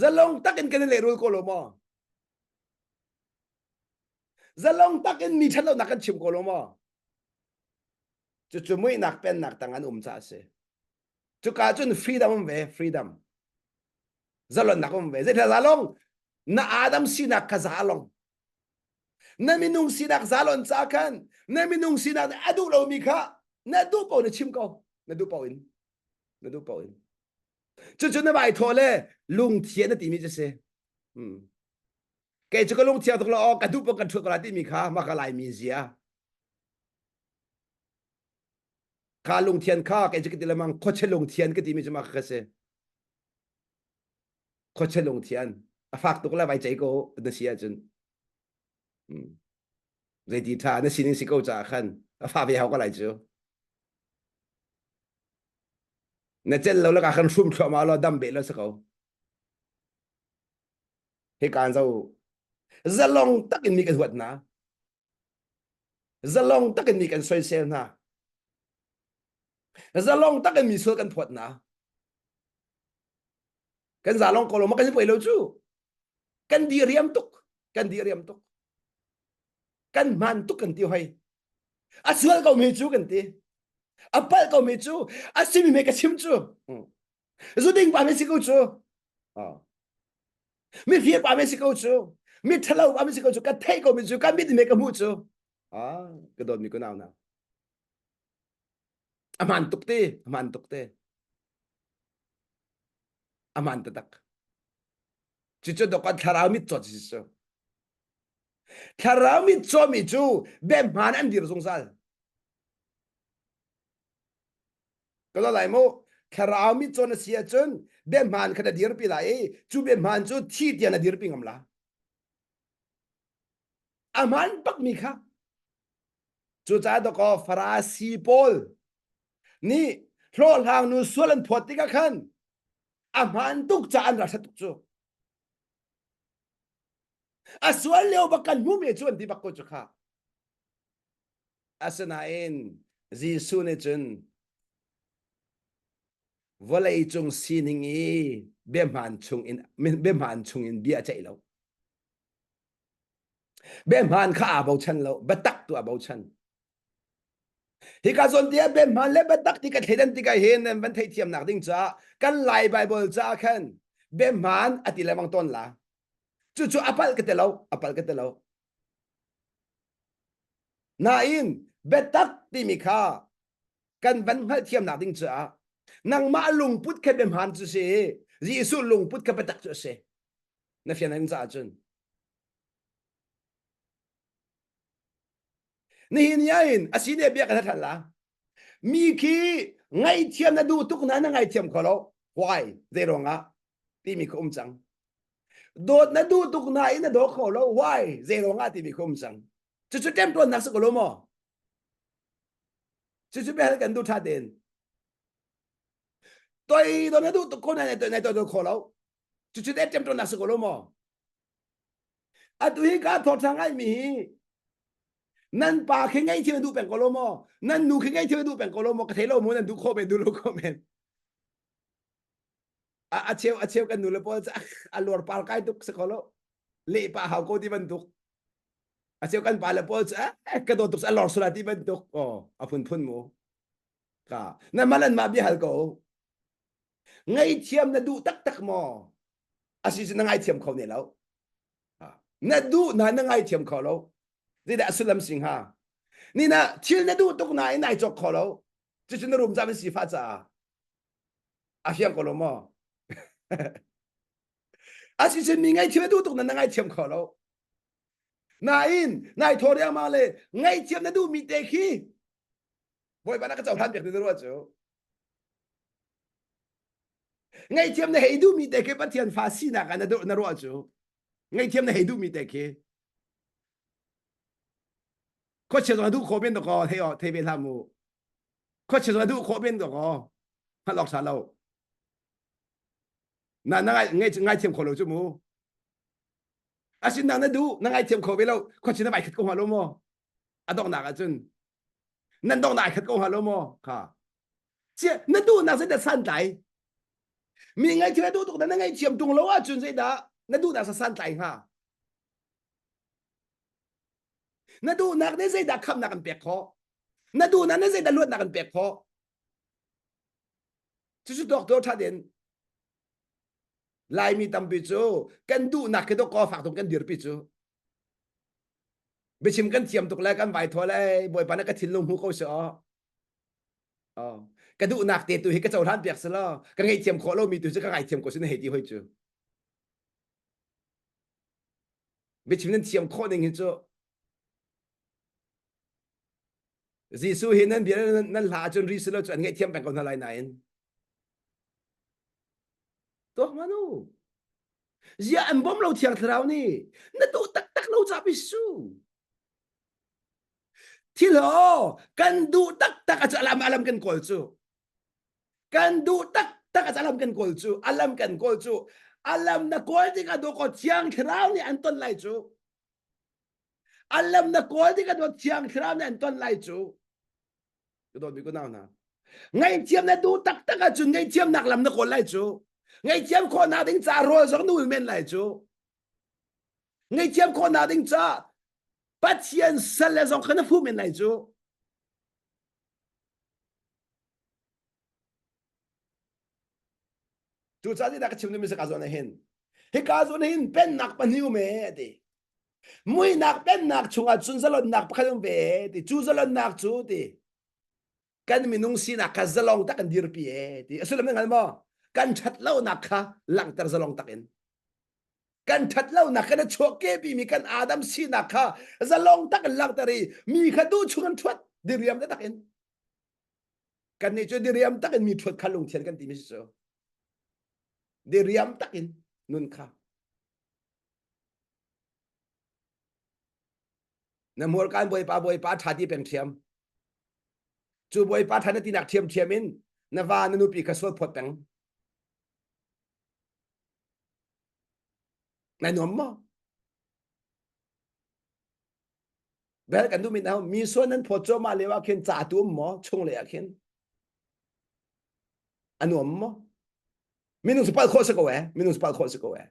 Zalong takin kan i lehrul ko lo maw? Zalong takin mi ṭhatlonak kan chim ko lo maw? Cucu muihnak pennak tang an um caah a si. Cuka cun freedom um ve, freedom. Zalonnak um ve. Zeithil zalong? Na Adam sinak kha zalong. Na minung sinak zalon ca khan na minung sinak nih a duh lomi kha na duh paoh na chim ko. Na duh paoh in. Na duh paoh in. Cucu na vai thawh le lungthian na timi cu si. Hmm. Kei cu ka lungthiang tuk lo aw ka duh paoh kan ṭhut ko lai timi kha mah ka Laimi zia. Kha lungthian kha kei cu ka ti lemang khuachia lungthian ka timi cu mah ka si. Khuachia lungthian a fak tuk le vai cei ko na si ahcun. Hmm. Zeiti ṭha na sining si ko caah khan a fa ve hau ko lai cu. Na cel lo lakah khan hrum thluahmah law dam beh lo si ko. Hi kaan zo zalong tak in mi kan huat hna. Zalong tak in mi kan soisel hna. Zalong tak in mi sual kan phawt hna. Kan zalong ko lo ma kan i puai lo cu. Kan di riam tuk. Kan di riam tuk. Kan hman tuk kan ti hoi. A sual ko mi cu kan ti. A palh ko mi cu. A simi me ka chim cu. Zu ding pa me si ko cu. Mi fir pa me si ko cu. Mi ṭhalo pa me si ko cu. Ka theih ko mi cu. Ka mit me ka hmuh cu. Ah, ka dawt mi ko nau na. A hmaan tuk te. A hmaan tuk te. A hmaan taktak. Cucu dawk thlarau mit cawt si cu. Thlarau mit cawmi cu biahmaan an dir zungzal. Ka lo lai mu. Thlarau mit caw na si ahcun biahmaan kha na dirpi lai i cu biahmaan cu thi tiang na dirpi ngam la. A hmaan bakmi kha. Cucaah dawkaw Farasi pawl nih hlawhhlang nu sual an phawt tikah khan a hmaan tuk caah an rak ṭhat tuk cu. A sual lio bak kan hmuhmi cu an ti bak ko cu kha. Asinain Jesuh nih cun vawlei cung sining i biahmaan chung in biahmaan chung in bia a ceih lo. Biahmaan kha aa bochan lo, biatak tu aa bochan. Hika zawn ti ah biahmaan le biatak ti ka thleidan tikah hin nan van theihthiamnak ding caah kan Lai Bible caah khan biahmaan a ti lengmang tawn la. Cucu a palh ka ti lo, a palh ka ti lo. Nain biatak timi kha kan van hngalhthiamnak ding caah nangmah lungput kha biahmaan cu si Jesuh lungput kha biatak cu a si. Na fian in caah cun. Nihin ni ah hin a si ne bia kan ṭhan la. Mi khi ngaihthiam na duh tuk na na ngaithiam kho lo. Why? Zei ruangah? Timi kha um cang. Dawt na duh tuk nain na daw kho lo. Why? Zei ruangah timi kha um cang. Cucu ṭemṭawnnak si ko lo maw? Cucu biahal kan duh ṭha tein. Toi do na duh tuk ko na na toi do kho lo. Cucu ṭemṭawnnak si ko lo maw? Atu hi ka thawṭha ngaimi hi nan pa khi ngaihthiam duh peng ko lo maw? Nan nu khi ngaihthiam duh peng ko lo maw? Ka thei lo mu nan duh khawh men duh lo khawh men. A a cheu a cheu kan nu le pawl a luar par kai tuk si ko lo. Leh pa hau ko ti bantuk. A cheu kan pa le pawl cu eh ka dawt tuk a lor sula ti bantuk. Oh a phunphun mu. Ka na malan ma bia hal ko. Ngaihthiam na duh taktak maw? Asi cu na ngaithiam kho ne lo. Na duh na na ngaithiam kho lo. Zeidah a sullam si hnga? Ni na thil na duh tuk nain nai cawk kho lo. Cucu na rum cam in sifah caah. A fiang ko lo maw? Asicun mi ngaihthiam na duh tuk na na ngaithiam kho lo. Nain nai thaw riangmang le ngaihthiam na duhmi te khi Bawipa na ka cohlan piak ti na ruah cu. Ngaihthiam na hei duhmi te khi Pathian fa sinak ah na duh na ruah cu. Ngaihthiam na hei duhmi te khi. Khuachia zong a duh khawh men dakaw thei aw thei ve hlah mu. Khuachia zong a duh khawh men dakaw hngalh awk ṭha lo. Na na ngai ngai ngaithiam kho lo cu mu. Asinain na duh na ngaithiam kho ve lo khuachia na vai khat ko hnga lo maw? A donghnak ahcun nan donghnak ai khat ko hnga lo maw? Kha. Cia na duhnak zeidah santlai? Mi ngaithiam na duh tuk na ngaihthiam tung lo ahcun zeidah na duhnak sa santlai hnga? Na duhnak nih zeidah khamnak an pek khawh? Na duhnak nih zeidah luatnak an pek khawh? Cucu doctor ṭha den Laimi tampi cu kan duhnak khi dawkaw fak tuk kan dirpi cu. Biachim kan thiam tuk le kan vai thaw le Bawipa na ka thinlung hmu ko seh aw. Oh. Ka duhnak te tu hi ka cohlan piak se law ka ngaihthiam khawh lomi tu cu ka ngaithiam ko sin hei ti hoi cu. Biachim nan thiam khawh ning hi cu Jesuh hi nan bia nan hla ahcun ri silo cu an ngaihthiam peng ko hna lai nain. Tuak manu. Zia an bawm lo thiang thlarau nih na duh taktak lo ca bisu. Thil ho kan duh taktak a alam alam kan kawl cu. Kan duh taktak a alam kan kawl cu. Alam kan kawl cu. Alam na kawl tikah do ko thiang thlarau nih an ton lai cu. Alam na kawl tikah do thiang thlarau nih an ton lai cu. Ka dawt mi ku nau hna. Ngaihthiam na duh taktak ahcun ngaihthiamnak lam na kawl lai cu. Ngaihthiam khawhnak ding ca rawl zong na ul men lai cu. Ngaihthiam khawhnak ding ca Pathian sal le zong kha na fuh men lai cu. Cucaah zeidah ka chim duhmi si ka zawn ah hin. Hika zawn hin pennak pahnih um ee ti. Muihnak pennak chungah cun zalonnak pakhat um ve ti. Cu zalonnak cu ti kan minung sinak kha zalong tak in dirpi ee ti. A sullam na hngal maw? Kan ṭhat lonak kha langhter zalong tak in. Kan ṭhat lonak kan a chuahkehpi mi kan Adam sinak kha zalong tak in langhter i mi kha duh chung in ṭhuat diriam tak in. Kannih cu diriam tak in mi ṭhuat kha lungthian kan timi si cu. Diriam tak in nun kha. Na hmurkaan bawipa bawipa ṭha ti peng ṭhiam. Cu bawipa ṭha na tinak ṭhiamṭhiam in na va na nupi kha sual phawt peng. Nai nuam maw? Bel kan duhmi hna mi sual nan phawt cuahmah lio ah khin ca tu um maw chung lei ah khin a nuam maw? Minung cu palh khawh si ko eh minung cu palh khawh si ko eh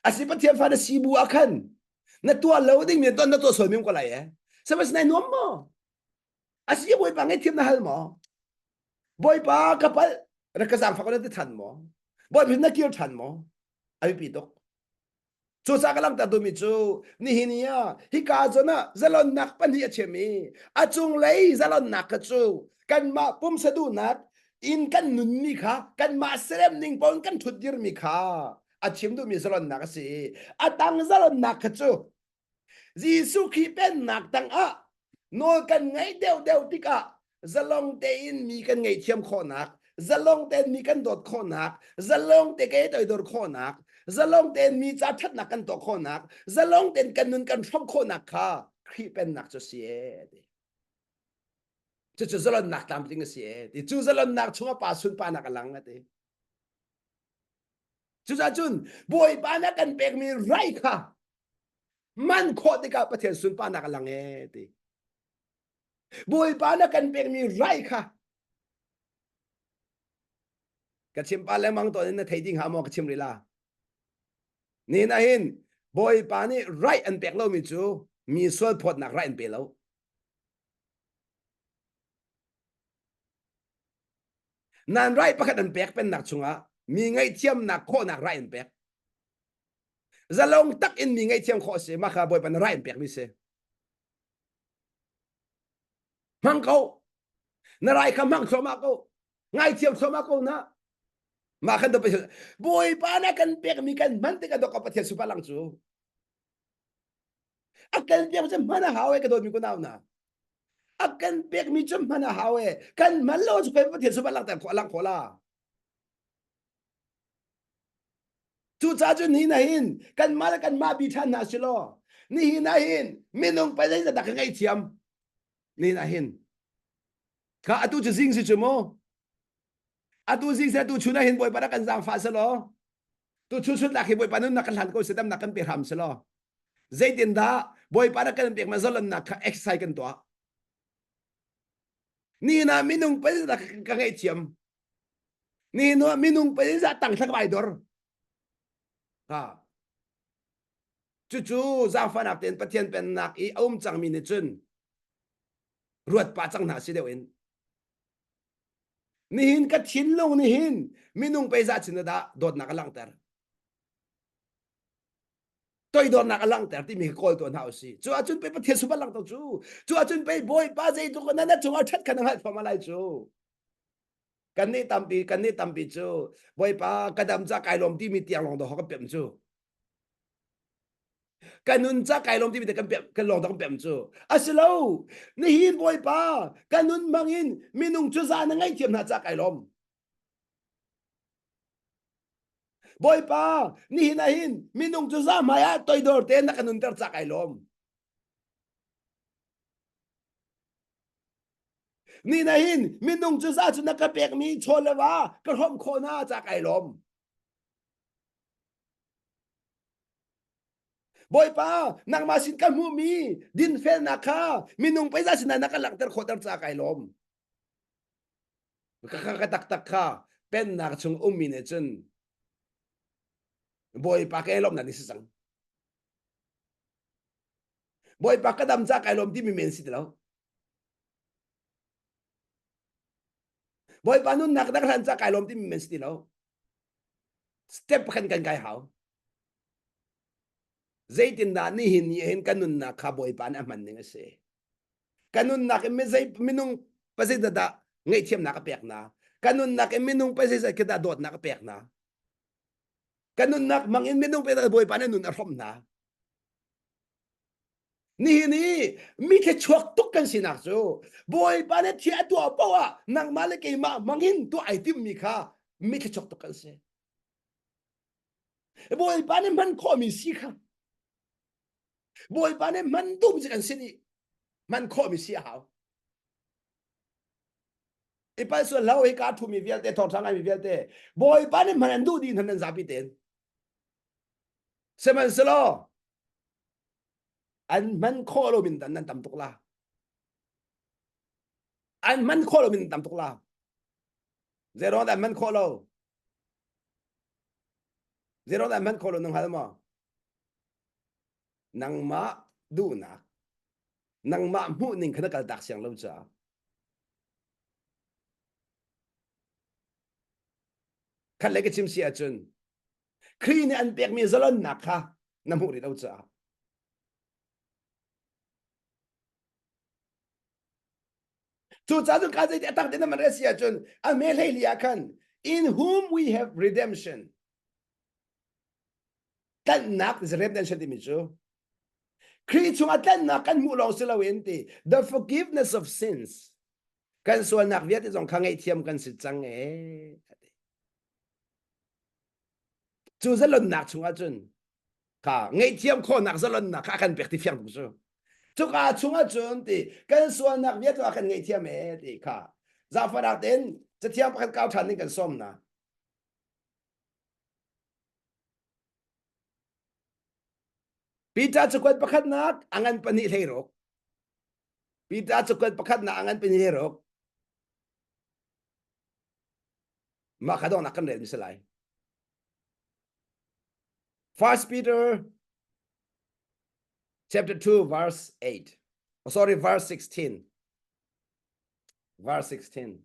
Asi Pathian fa na si bu ah khan na tuah lo ding mi ton na tuah sual mi ko lai eh sabas nai nuam maw asi bawipa ngaihthiam na hal maw bawipa ka palh rak ka zaangfak na ti than maw bawipa na kir than maw a biapi tuk Cucaah ka langhter duhmi cu nihin ni ah hika zawn ah zalonnak pahnih a chim i a cunglei zalonnak kha cu kanmah pumsa duhnak in kan nunmi kha kanmah serem ning paoh in kan ṭhut dirmi kha a chim duhmi zalonnak a si i a tang zalonnak kha cu Jesuh Khrih pennak tangah nawl kan ngeih deuhdeuh tikah zalong tein mi kan ngaihthiam khawhnak, zalong tein mi kan dawt khawhnak, zalong te ke toidor khawhnak, zalong tein mi ca ṭhatnak kan tuah khawhnak, zalong tein kan nun kan hrawmh khawhnak kha Khrih pennak cu si ee ti. Cucu zalonnak tlamtling a si ee ti. Cu zalonnak chungah pa sunparnak a lang a ti. Cucaah cun Bawipa na kan pekmi rai kha man khawh tikah Pathian sunparnak a lang ee ti. Bawipa na kan pekmi rai kha ka chim pa lengmang tawn in na thei ding hnga maw ka chim rih la. Nihin ah hin Bawipa nih right an pek lomi cu mi sual phawtnak right an pe lo. Nan right pakhat an pek pennak chungah mi ngaihthiamnak khawhnak right an pek. Zalong tak in mi ngaihthiam khawh si mah kha Bawipa na right an pekmi si. Hmang ko. Na rai kha hmang thluahmah ko. Ngaithiam thluahmah ko na. Mah khan Pathian Bawipa na kan pekmi kan hman tikah dok Pathian super lang cu. A kan pek cu hman a hau e ka dawtmi ku nau na. A kan pekmi cu hman a hau e. Kan hman lo cu Pathian super lang ter khawh lang khawh la. Cucaah cun nihin ah hin kanmah le kanmah bi ṭhan hna si law nihin ah hin minung pei zeidah ka ngaihthiam nihin ah hin kha atu cu zing si cu mu atu zing si atu chun ah hin bawipa rak kan zaangfah si law tu chun chun lak hi bawipa nunnak kan hlan ko si damnak kan pe hram si law zeitindah bawipa rak kan pek ma zalonnak kha exercise kan tuah nihin ah minung pei zeidah ka ngaihthiam Ni nu minung pei za tang thlak vai dor. Ha. Cucu zaangfahnak tein Pathian pennak i a um cangmi nih cun ruat pah cang hna si deuh in. Nihin ka thinlung nihin minung pei za chin dah dawtnak a langhter. Toidornak a langhter timi hi kawl tuah hna usih. Cu ahcun pei Pathian super langhter cu. Cu ahcun pei Bawipa zeitluk in na cungah ṭhat kha na hngalh thluahmah lai cu. Kan nih tampi kan nih tampi cu Bawipa ka dam ca kai lawm timi tiang lawng dawh kan pem cu. Ka nun ca kai lawm timi te kan pem kan lawng dawh kan pem cu. Asilo nihin Bawipa ka nun bangin minung cu za na ngaihthiam hna ca kai lawm. Bawipa nihin ah hin minung cu za hmai ah toidor tein na ka nunter ca kai lawm. Ni na hin minung cu za cu na ka pekmi chaw le va ka hrawmh khawh na ca kai lawm. Bawipa nangmah sin ka hmuhmi dinfelnak kha minung pei za sinah na ka langhter khawhter ca kai lawm. Ka ka taktak kha pennak chung ummi nih cun Bawipa ka lawmnak ni si cang. Bawipa ka dam ca kai lawm timi men si ti lo. Bawipa nunnak dak hlan ca kai lawm timi men si ti lo. Step pakhat kan kai hau. Zeitindah nihin ni hin kan nunnak kha Bawipa nih a hman ning a si. Kan nunnak in mizei minung pazei dah ngaihthiamnak a pek na. Kan nunnak in minung pazei khi dah dawtnak a pek na. Kan nunnak hmang in minung pe Bawipa nih nun a hrawmh hna. Nihin i mi thluachuak tuk kan sinak cu Bawipa nih thil a tuah paoh ah nangmah le keimah hmangin tuah ai timmi kha mi thluachuak tuk kan si. Bawipa nih hman khawhmi si kha Bawipa nih hman duhmi cu kan si dih. Hman khawhmi si a hau. I pal sual hlah hi ka thumi vialte thawngṭha ngaimi vialte Bawipa nih hman an duh dih hna nan zapi tein. Sihmanhsehlaw an hman khawh lo min dan nan tam tuk la. An hman khawh lo min tam tuk la. Zeiruang dah an hman khawh lo? Zeiruang dah an hman khawh lo nang hngal maw? Nangmah duhnak, nangmah hmuh ning kha na kaltak siang lo caah. Khat le ka chim si ahcun Khrih nih an pekmi zalonnak kha na hmuh rih lo caah. Cucaah cun ka zeiti a tak te na man si ahcun a me hlei li ah khan in whom we have redemption tlanhnak redemption timi cu Khrih chungah tlanhnak kan hmuh lawng si loin ti the forgiveness of sins kan sualnak vialte zong kha ngaihthiam kan si cang ee cu zalonnak chungah cun kha ngaihthiam khawhnak zalonnak kha a kan pek ti fiang tuk cu cuka chungah cun ti kan sualnak vialte a kan ngaihthiam ee ti kha zaangfahnak tein cathiang pakhat kau ṭhan ding kan sawm na. Peter cakuat pakhatnak a ngan pahnih 16. Peter cakuat pakhatnak a ngan pahnih 16. Mah kha donghnak kan rel mi si lai. First Peter chapter 2 verse 8. Oh, sorry, verse 16. Verse 16.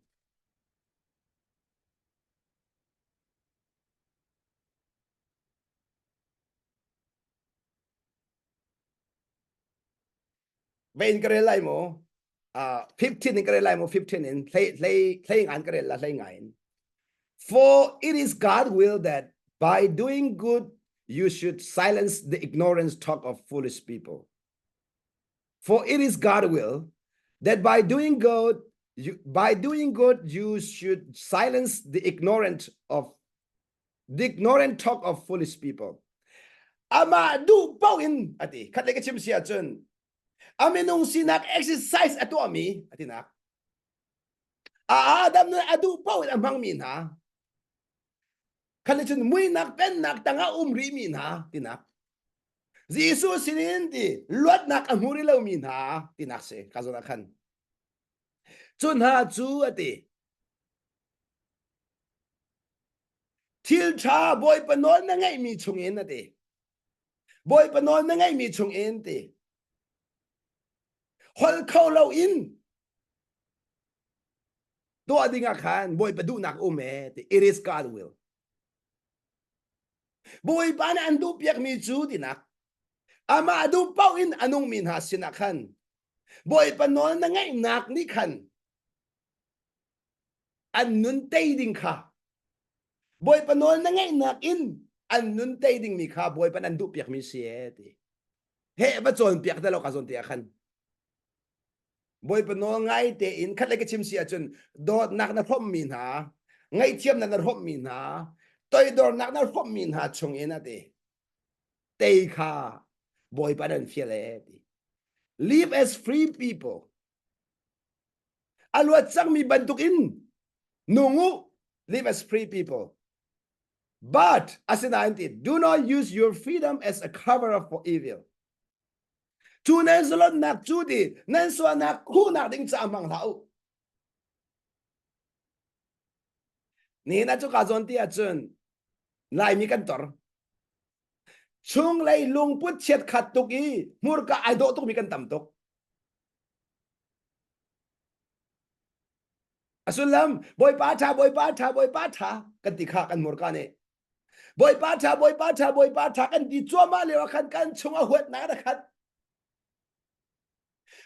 Vein ka rel lai mu. Uh, 15 in ka rel lai mu 15 in hlei hlei hlei ngan ka rel la hlei ngai in. For it is God will that by doing good you should silence the ignorance talk of foolish people. For it is God will that by doing good you, by doing good you should silence the ignorant of the ignorant talk of foolish people. Amah duh paoh in ati khat le ka chim si ahcun a minung sinak exercise a tuahmi ati nak a Adam nih a duh paoh in a hmangmi hna khat le cun muinak pennak tangah um rihmi hna tinak Jesuh sinin ti luatnak a hmu rih lomi hna tinak si ka zawn ah khan cu hna cu ati Thil ṭha Bawipa nawl na ngeihmi chungin a ti. Bawipa nawl na ngeihmi chungin ti. Holh kho loin tuah dingah khan Bawipa duhnak um e ti. It is God will. Bawipa nih an duhpiakmi cu tinak amah duh paoh in a nungmi hna sinah khan Bawipa nawl na ngeihnak nih khan an nun tei ding kha Bawipa nawl na ngeihnak in an nun tei dingmi kha Bawipa nan duhpiakmi si e ti he va cawnpiak te lo ka zawn te ah khan Bawipa nawl ngai tein khat le ka chim si ahcun dawtnak na hrawmmi hna ngaihthiamnak na hrawmmi hna toidornak na hrawmmi hna chung in a ti tei kha Bawipa nan fial e ti live as free people A luat cangmi bantukin nung u, live as free people. But asinain ti, do not use your freedom as a cover up for evil. Cu nan zalonnak cu ti nan sualnak khuhnak ding caah hmang hlah u. Nihin ah cu ka zawn ti ahcun Laimi kan tor. Chunglei lungput chiat khat tuk i hmurka ai dawh tukmi kan tam tuk. A sullam Bawipa ṭha Bawipa ṭha Bawipa ṭha kan ti kha kan hmurka nih Bawipa ṭha Bawipa ṭha Bawipa ṭha kan ti cuahmah lio ah khan kan chung a huatnak na khat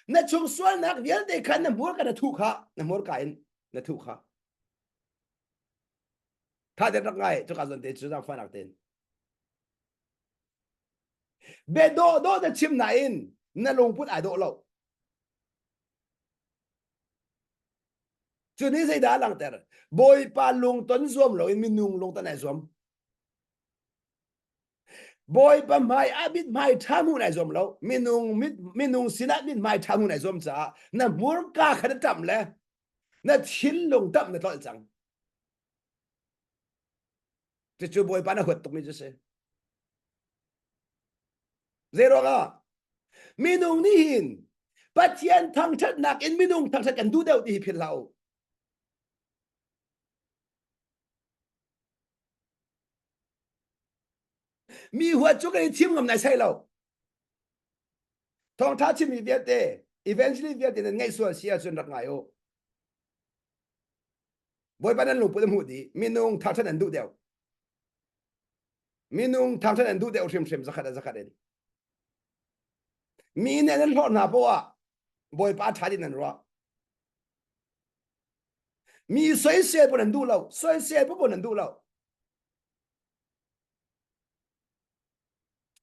na chung sualnak vialte khan na hmurka na thuh kha na hmurka in na thuh kha tha den rak ngai cuka zawn te cu zaangfahnak tein Bia dawhdawh na chim nain na lungput ai dawh lo. Cu nih zeidah a langhter? Bawipa lungton zuam loin minung lungton ai zuam. Bawipa hmai ah mithmai ṭha hmuh nai zuam lo. Minung mit minung sinah mithmai ṭha hmuh nai zuam caah na hmurka kha na ṭamh le na thinlung ṭamh na tlolh cang. Cucu Bawipa na huat tukmi cu si. Zeiruangah? Minung nih hin Pathian thangṭhatnak in minung thangṭhat kan duh deuh ti hi philh hlah u. Mi huat cu kan i thim ngam nai sai lo. Thawngṭha chimmi vialte, evangelist vialte nan ngaih sual si ahcun rak ngai u. Bawipa nan lungput a hmuh dih. Minung thangṭhat an duh deuh. Minung thangṭhat an duh deuh hrimhrim zakhat a zakhat in. Mi nih an hlawh hna poah ah Bawipa ṭha din an ruah. Mi soisel pun an duh lo. Soisel pun an duh lo.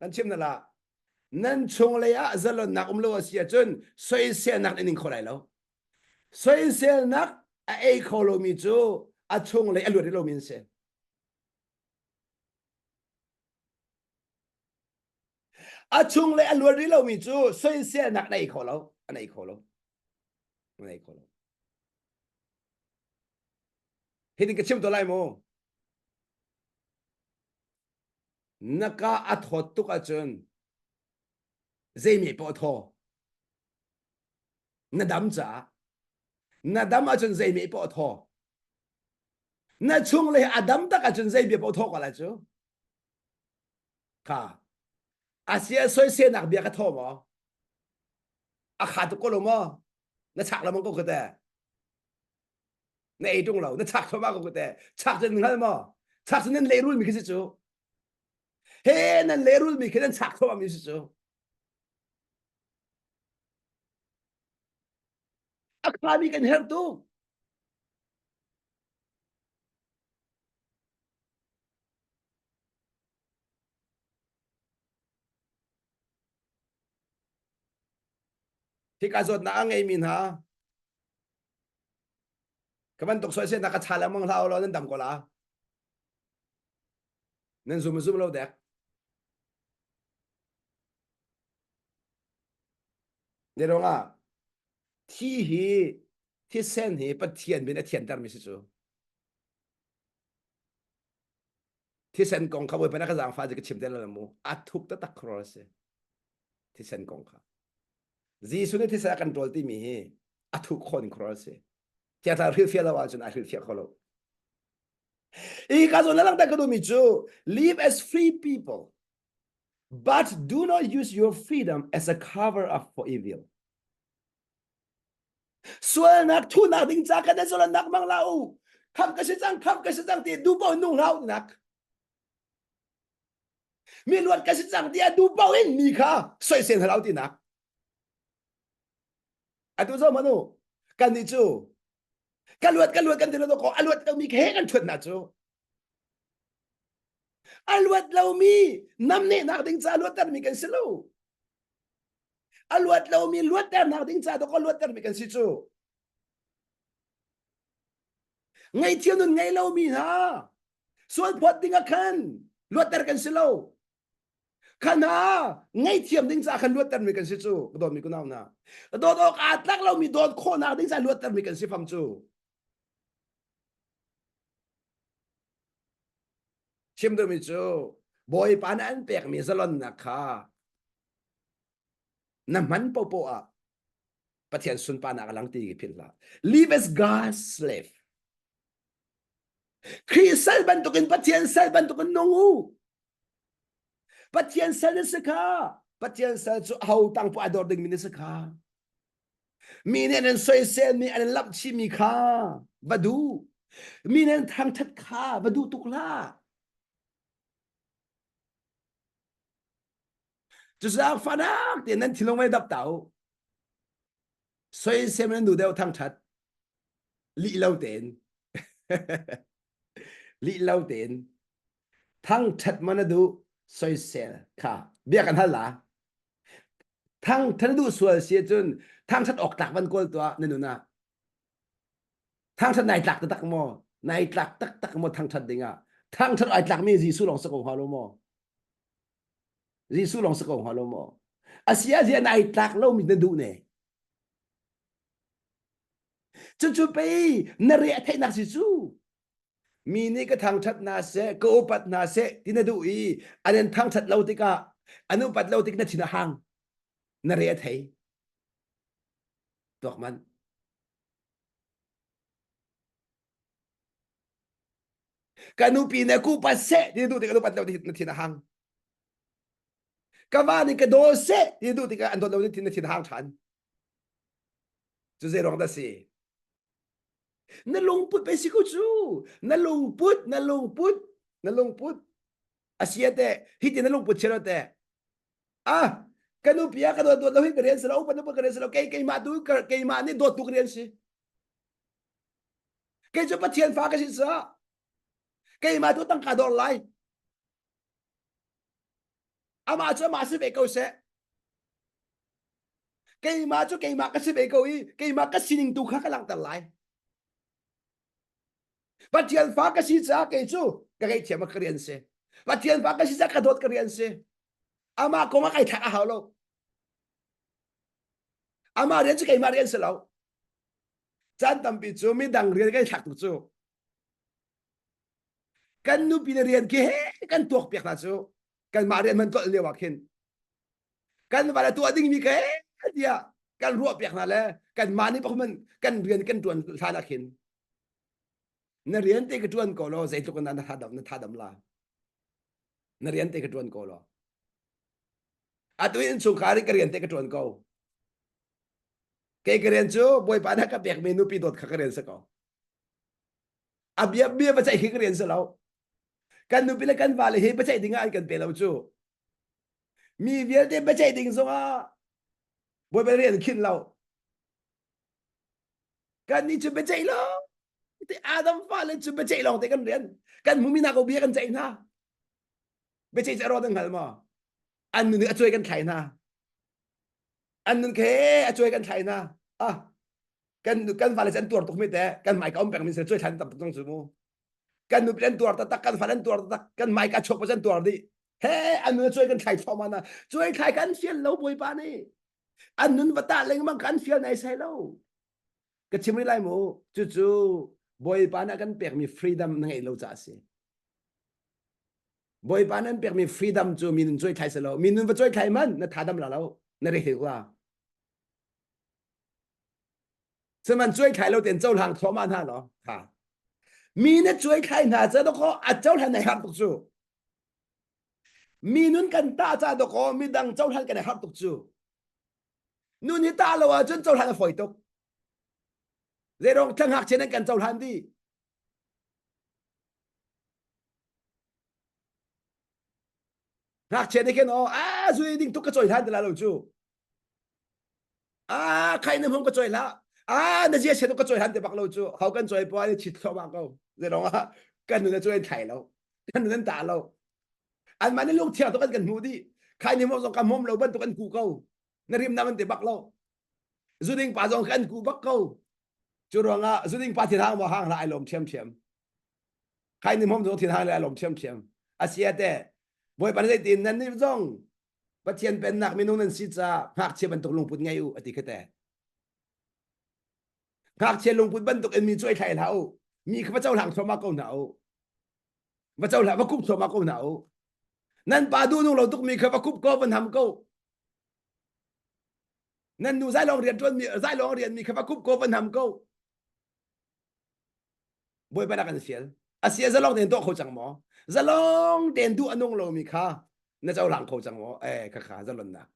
Kan chim na la. Nan chunglei ah zalonnak um lo a si ahcun soiselnak in ing kho lai lo. Soiselnak a ei kho lomi cu a chunglei a luat rih lomi an si. A chunglei a luat rih lomi cu soiselnak na ei kho lo. An ei kho lo. An ei kho lo. Hitin ka chim to lai mu. Na ka a thawt tuk ahcun. Zeimi paoh thaw. Na dam caah. Na dam ahcun zeimi paoh thaw. Na chung le a dam tak ahcun zei bia paoh thaw ko lai cu. Kha. Asia soisenak bia ka thaw maw? A kha tuk ko lo maw? Na chak lamang ko ka te. Na ei tung lo. Na chak thoma ko ka te. Chak cun hngal maw? Chak cun nan lehrul mi khi si cu. He nan lehrul mi khi nan chak thoma mi si cu. A kha mi kan herh tuk. Hika zawtnak a ngeimi hna ka bantuk soiselnak ka cha lengmang hlah law nan dam ko la. Nan zum zum lo dek. Ne ruangah thi hi thisen hi Pathian min a thiantermi si cu. Thisen kong kha Bawipa na ka zaangfah ka chim te lo mu. A thuk taktak khor a si. Thisen kong kha. Jesuh nih thisen a kan ṭawl timi hi a thuk khawh ning khor a si. Thiangthlarau hrilhfiah lo ahcun ai hrilhfiah kho lo. Hi ka zawn na langhter ka duhmi cu live as free people but do not use your freedom as a cover up for evil. Sualnak thunak ding ca kan sualnak mang la u. Kham ka si cang, kham ka si cang ti du bo nung hlau nak. Mi luat ka si cang ti du bo in mi kha soisel hlau ti nak. Atu zo manu kan ni cu ka luat ka luat kan ti lo ko a luat lomi he kan thuat na cu a luat lomi namnehnak ding ca luattermi kan si lo a luat lomi luatternak ding ca dawk a luattermi kan si cu ngaihthiam nun ngei lomi hna sual phawt ding ah khan luatter kan si lo kha hna ngaihthiam ding ca khan luattermi kan si cu ka dawtmi kunau hna dawt awk aa tlak lomi dawt khawhnak ding ca luattermi kan si fam cu chim duhmi cu Bawipa nih an pekmi zalonnak kha na hman popoh ah Pathian sunparnak a lang ti philh hlah. Live as God's slave. Khrih sal bantukin Pathian sal bantukin nung u. Pathian sal na si kha. Pathian sal cu ho tang po a dor dingmi na si kha. Mi nih an soisel mi an lamh chihmi kha va duh. Mi nih an thangthat kha va duh tuk hlah. Cucaah fanak tein nan thinlung vai dap ta u. Soisel nan duh deuh thangthat. Lih lo tein. Lih lo tein. Thangthat man na duh soisel kha bia kan hal la. Thangthat na duh sual si ahcun thangthat awk tlak van kawl tuah na nun ah. Thangthat nai tlak taktak maw? Nai tlak taktak maw thangthat ding ah? Thangthat ai tlakmi Jesuh lawng si ko hnga lo maw? Jesuh lawng si ko hnga lo maw? Asia zia nai tlak lomi na duh ne. Cucu pei na re a theihnak si cu. Mi nih ka thangṭhat hna seh, ka upat hna seh ti na duh i an in thangṭhat lo tikah an upat lo tik na thin a hang. Na re a thei. Tuak man. Ka nupi nih ka upat seh ti na duh tikah an upat lo tik na thin a hang. Ka va nih ka daw seh ti na duh tikah an dawt lo na thin a hang ṭhan. Cu zei ruang dah si? Na lungput pei si ko cu. Na lungput, na lungput, na lungput. A si te, hi ti na lungput chia lo te. Ah, ka nupi ah ka dawt dawt lo hi ka rian si lo, upat upat ka rian si lo, kei keimah tu keimah nih dawt tu ka rian si. Kei cu Pathian fa ka si caah keimah tu tangka dawr lai. Amah cu amah si ve ko seh. Keimah cu keimah ka si ve ko i keimah ka sining tu kha ka langhter lai. Pathian fa ka si caah kei cu ka ngaihthiam ka rian si. Pathian fa ka si caah ka dawt ka rian si. Amah kong ah kai thlak a hau lo. Amah rian cu keimah rian si lo. Caan tampi cu midang rian kai thlak tuk cu. Kan nupi le rian khi he kan tuak piak hna cu. Kanmah rian man tlolh lio ah khin. Kan va le tuah dingmi ke tiah kan ruah piak hna le kan mah nih pakhat kan rian kan tuan hlan ah khin na rian te ka tuan ko law zeitluk in na tha dam na tha dam la na rian te ka tuan ko law atu in chungkhar in ka rian te ka tuan ko kei ka rian cu bawipa na ka pekmi nupi dawt kha ka rian si ko a bia bia va ceih hi ka rian si lo kan nupi le kan vale hi biaceih ding ah an kan pe lo cu mi vialte biaceih ding zongah bawipa rian khinh lo kan nih cu biaceih lo ti Adam fale cu biaceih lawng te kan rian kan hmumi hna ko bia kan ceih hna biaceih cu a rawt an hngal maw an nun a cuai kan thlai hna an nun khe a cuai kan thlai hna ah kan kan fale an tuar tuk mi te kan mai ka om peng min se cuai thlan tam tuk cang cu mu kan nupi an tuar taktak kan fale an tuar taktak kan mai ka chuak pa an tuar dih he an nun cuai kan thlai thluahmah na cuai thlai kan fial lo bawipa nih an nun va tah lengmang kan fial nai sai lo ka chim rih lai mu cucu bawipa nih a kan pekmi freedom na ngeih lo caah a si bawipa nih an pekmi freedom cu mi nun cuai thlai si lo mi nun va cuai thlai man na tha dam la lo na re la Sihman cuai thlai lo ten cohlang thluahmah hna law ha mi na cuai thlai hna ca dawkaw a cohlan ai har tuk cu mi nun kan tah ca dawkaw midang cohlan kan ai har tuk cu nun hi tah lo ahcun cohlan a fawi tuk zeirong thlanghak chen an kan cohlan dih ngakchia nih khin aw a zui ding tuk ka cawi hlan ti la lo cu Ah, khai na hmung ka choi hlah. Ah, na zia sian ka choi han te bak lo cu. Hau kan choi pa ni chit thluahmah ko. Zerong ah kan nun choi thai lo. Kan nun ta lo. An mah ni lung thiang to kan kan hmu di. Khai ni mo zong ka mom lo bantuk an ku ko. Na rim na man te bak lo. Zuding pa zong kan ku bak ko. Cu ruangah zuding pa thin hang ma hang la ai lom thiam thiam. Khai ni mom zong thin hang la ai lom thiam thiam. Asia te Bawipa nih zeitin nan nih zong Pathian pennak minung nan si caah ngakchia bantuk lungput ngei u a ti kha te. Ngakchia lungput bantuk in mi cuai thlai hlah u. Mi kha va cohlang thluahmah ko hna u. Va cohlang va kup thluahmah ko hna u. Nan pa duh nung lo tuk mi kha va kup ko va nam ko. Nan nu zai lawng rian ṭuan mi zai lawng rian mi kha va kup ko va nam ko. Bawipa na kan fial. Asia zalong tein tuah kho cang maw? Zalong tein duh a nung lomi kha na cohlang kho cang maw? Eh kha kha zalonnak.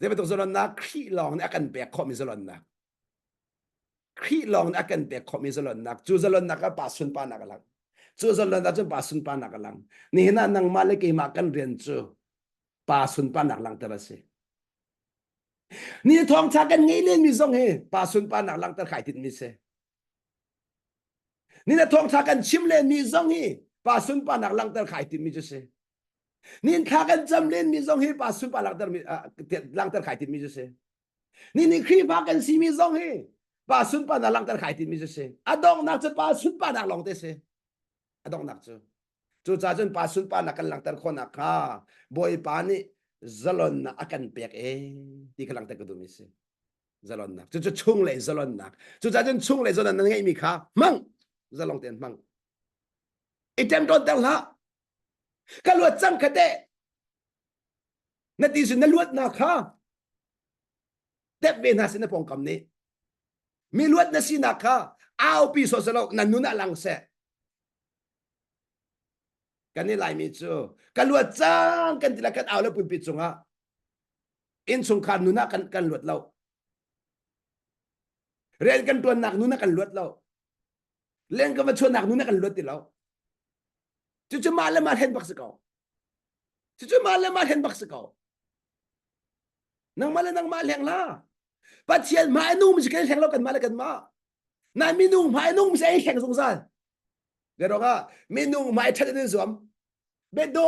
Zei bantuk zalonnak Khrih lawng nih a kan pek khawhmi zalonnak. Khrih lawng nih a kan pek khawhmi zalonnak. Cu zalonnak ah pa sunparnak a lang. Cu zalonnak cun pa sunparnak a lang. Nihin ah nangmah le keimah kan rian cu pa sunparnak langhter a si. Ni thawngtha kan ngei lenmi zong hi pa sunparnak langhter khai tinhmi si. Ni na thawngtha kan chim lenmi zong hi pa sunparnak langhter khai tinhmi cu si. Ni thla kan cam lenmi zong hi pa sunpar langhter mi langhter khai tinhmi cu si. Ni ni Khrihfa kan simi zong hi pa sunparnak langhter khai tinhmi cu si. A donghnak cu pa sunparnak lawng te si. A donghnak cu. Cucaah cun pa sunparnak kan langhter khawhnak kha Bawipa nih zalonnak a kan pek e ti kha langhter ka duhmi si. Zalonnak. Cucu chunglei zalonnak. Cucaah cun chunglei zalonnak na ngeihmi kha hmang. Zalong tein hmang. I ṭemṭawnter hlah. Ka luat cang kha teh. Na ti sin na luatnak kha tep ve hna sin na pawngkam nih. Mi luat na sinak kha aupi sawh selaw na nun ah lang seh. Kan i Laimi cu ka luat cang kan ti le kan au le pulpit cungah innchungkhar nun ah kan kan luat lo. Rian kan tuannak nun ah kan luat lo. Leng ka va chuahnak nun ah kan luat ti lo. Cucu mah le mah hlen bak si ko. Cucu mah le mah hlen bak si ko. Nangmah le nangmah hleng la. Pathian hmai nung mi si kan hleng lo kanmah le kanmah. Na minung hmai nung mi si ei hleng zungzal. Zeruangah minung hmai ṭhat in zuam. Be do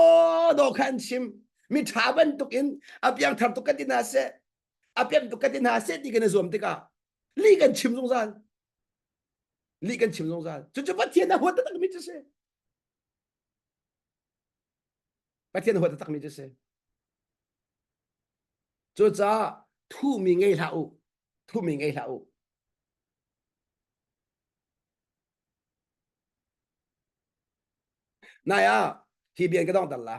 do kha an chim. Mi ṭha bantuk in a piangthar tuk kan ti hna seh, a pem tuk kan ti hna seh ti kan i zuam tikah li kan chim zungzal. Li kan chim zungzal. Cucu Pathian a huat takmi cu si. Pathian a huat takmi cu si. Cucaah thumi ngei hlah u. Thumi ngei hlah u. Nai ah hi bian ka dongter la.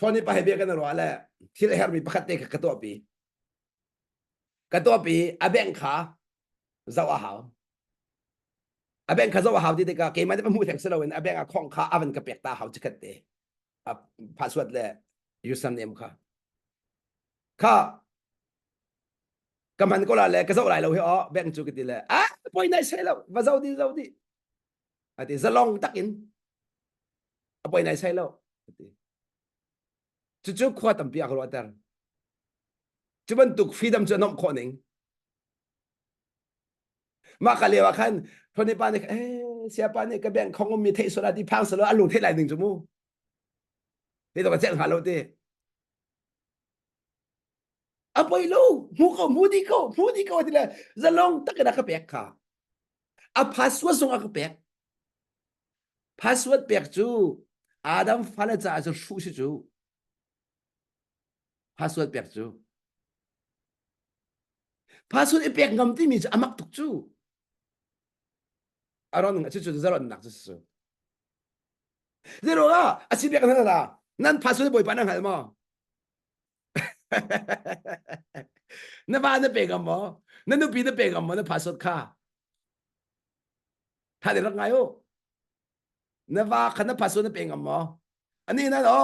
Tony pa he bia kan ruah le thil a hermi pakhat te kha ka tuahpi. Ka tuahpi a bank kha zoh a hau. A bank kha zoh a hau ti tikah keimah nih hmuh theng si loin a bank a khong kha a van ka pek ta hau chikhat te. A password le username kha. Kha ka man ko la le ka zoh lai lo hi aw bank cu ka ti le ah poi nai sai lo va zoh di zoh di ati zalong takin a poi nai sai lo ati cucu khua tampi a ka ruahter cu bantuk freedom cu a nomh khawh ning mah ka lio ah khan Tony pa nih eh siapa nih ka bank khong ummi theih sual ti phang salo a lung theih lai ning cu mu ti to ka celh hnga lo ti a poi lo hmu ko hmu di ko hmu di ko ti le zalong takin a ka pek kha a password zong a ka pek Password pek cu Adam fale caah cun hruh si cu. Password pek cu. Password i pek ngam timi cu a mak tuk cu. Aron cu cu zaronnak cu su. Zero ah a si pek na la nan password bawipa na hngal maw? na va na pe ngam maw? Na nupi na pe ngam maw na password kha? Tha de rak ngai u. Na va kha na password na pe ngam maw? Ani nan o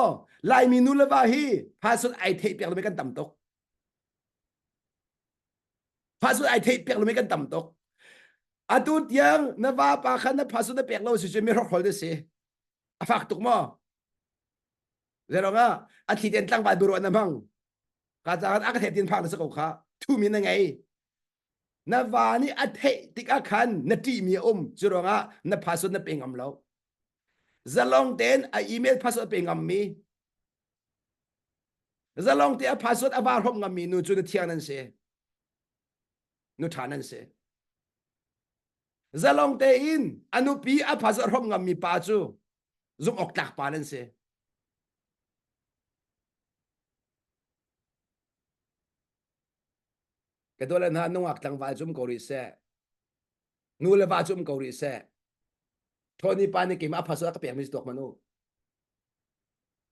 Laimi nu le va hi password ai theih piak lomi kan tam tuk. Password ai theih piak lomi kan tam tuk. Atu tiang na va pa kha na password na pek lo si cu mi hrokhrol na si. A fak tuk maw? Zeirong ah a thli ten tlangval buruah na hmang. Ka caah a ka theih tin phang na si ko kha. Thu mi na ngei. Na va nih a theih tikah khan na ṭihmi a um. Cu ruangah na password na pe ngam lo. Zalong tein a email password a pe ngammi zalong te a password a va hrawm ngammi nu cu na thiang nan si. Nu ṭha nan si. Zalong tein a nupi a password hrawm ngammi pa cu zumh awk tlak pa nan si. Ka dawle hna nungak tlangval cu um ko rih seh. Nu le va cu um ko rih seh. Tony pa nih keimah a phasol a ka pekmi si tuak hmanh u.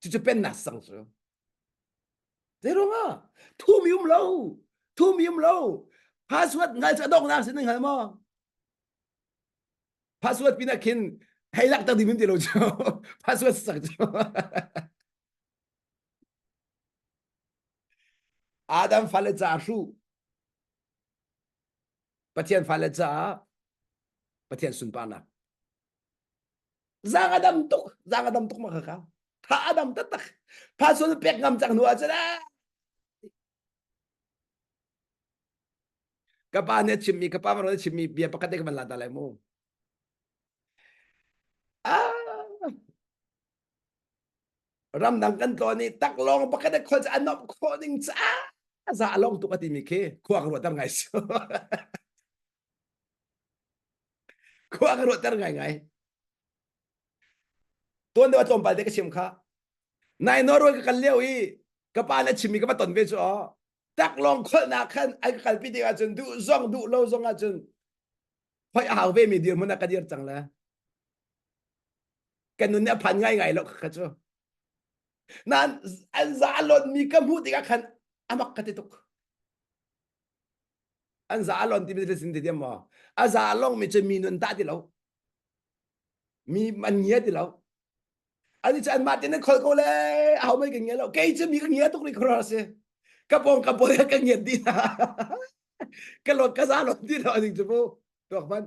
Cucu pennak sang cu. Zeiruangah? Thumi um lo. Thumi um lo. Password ngal cu a donghnak si nan hngal maw? Password pinah khin hei lak tak ding ti lo cu. Password sak cu. Adam fale caah hruh Pathian fale caah Pathian sunparnak zaang a dam tuk zaang a dam tuk ma kha tha a dam taktak phasul pek ngam cang hnu ah cun ka pa nih a chimmi ka pa nih a chimmi bia pakhat te ka van la ta lai mu ah ramdang kan tlawn i taklawng pakhat a khol a nomh khawh ning caah za a long tuk a timi khi khua ka ruahter ngai si khua ka ruahter ngai ngai tuan deuh a tlawmpal te ka chim kha nai Norway ka kal lio i ka pa le chimmi ka va ton ve cu aw taklawng kholnak khan ai ka kalpi tik ahcun duh zong duh lo zong ahcun hoi a hau ve mi dirhmun ah ka dir cang le kan nun nih a phan ngaingai lo kha cu nan an za lon mi ka hmuh tikah khan amak ka ti tuk an za lon ti mi sin ti diam maw a za long mi cu mi nun ta ti lo mi man ngia ti lo ani cu anmah tin an khol ko le aho mai ka ngia lo kei cu mi ka ngia tuk ri khor si ka pong ka pol ka ngiat di na ka lot ka za lot ti lo aning cu mu tuak man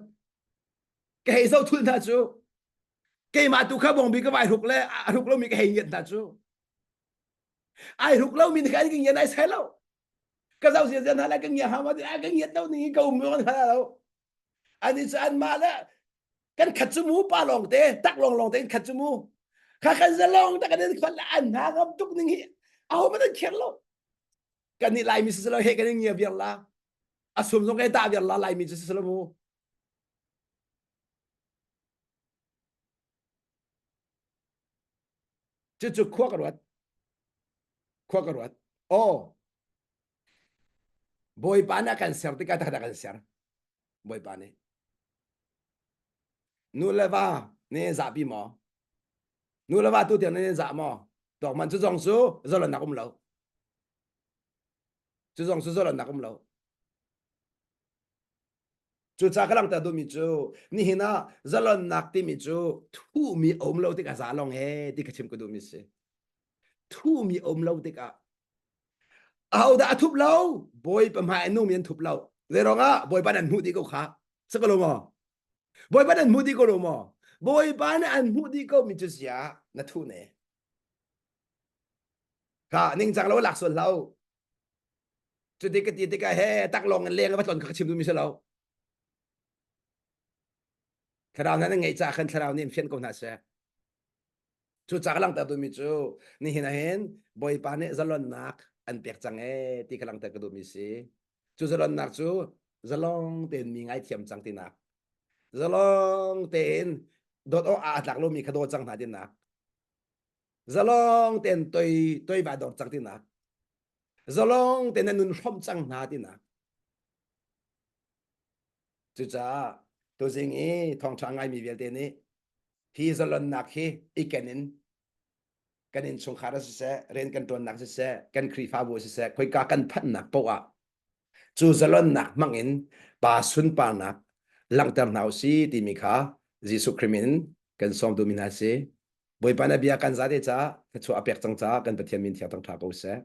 ka hei zoh thul hna cu keimah tu kha bawngbi ka vai hruk le a hruk lomi ka hei ngiat hna cu ai hruk lomi nih khan ka ngiat ai sai lo ka zoh zia zia hna le ka ngia hama ti ka ngiat lo ning ka um kan hngal lo ani cu an mah le kan khat cu mu pa lawng te tak lawng lawng te in khat cu mu kha kan zalong tak kan in khon le an hna ngam tuk ning hi aho man an kher lo kan nih laimi si lo he kan in ngia viar la a sum zong kai ta viar la laimi cu si lo mu Cucu khua ka ruat. Khua ka ruat. Aw. Bawipa nih a kan ser tikah taktak a kan ser. Bawipa nih. Nu le va ne zahpi maw? Nu le va tu tiang nan zah maw? Tuak man cu zong cu zalonnak um lo. Cu zong cu zalonnak um lo. Cucaah ka langhter duhmi cu nihin ah zalonnak timi cu thuhmi a um lo tikah za lawng he ti ka chim ka duhmi si. Thuhmi a um lo tikah ahodah a thup lo? Bawipa hmai a nungmi an thup lo. Zeiruangah Bawipa nih an hmuh dih ko kha. Si ko lo maw? Bawipa nih an hmuh dih ko lo maw? Bawipa nih an hmuh dih ko mi cu sia na thuh ne. Kha ningcang lo lak sual hlah u. Cuti ka ti tikah he taklawng in leng va tlon kha ka chim duhmi si lo. Thlarau hna nan ngeih caah khan thlarau nih in fian ko hna seh. Cu ca ka langhter duhmi cu nihin ah hin Bawipa nih zalonnak an pek cang ee ti ka langhter ka duhmi si. Cu zalonnak cu zalong tein mi ngaithiam cang tinak. Zalong tein dawt awk aa tlak lomi kha daw cang hna tinak. Zalong tein toi toi va dor cang tinak. Zalong tein na nun hrawmh cang hna tinak. Cucaah tuzing i thawngṭha ngaimi vialte nih hi zalonnak hi i ken in kan innchungkhar ah siseh, rian kan ṭuannak siseh, kan Khrihfabu siseh, khoika kan phanhnak paoh ah cu zalonnak hmang in pa sunparnak langhter hna u si timi kha Jesuh Khrih min kan sawm duhmi hna si. Bawipa na bia kan zate caah thluachuah a pek cang caah kan Pathian min thiang thangṭha ko seh.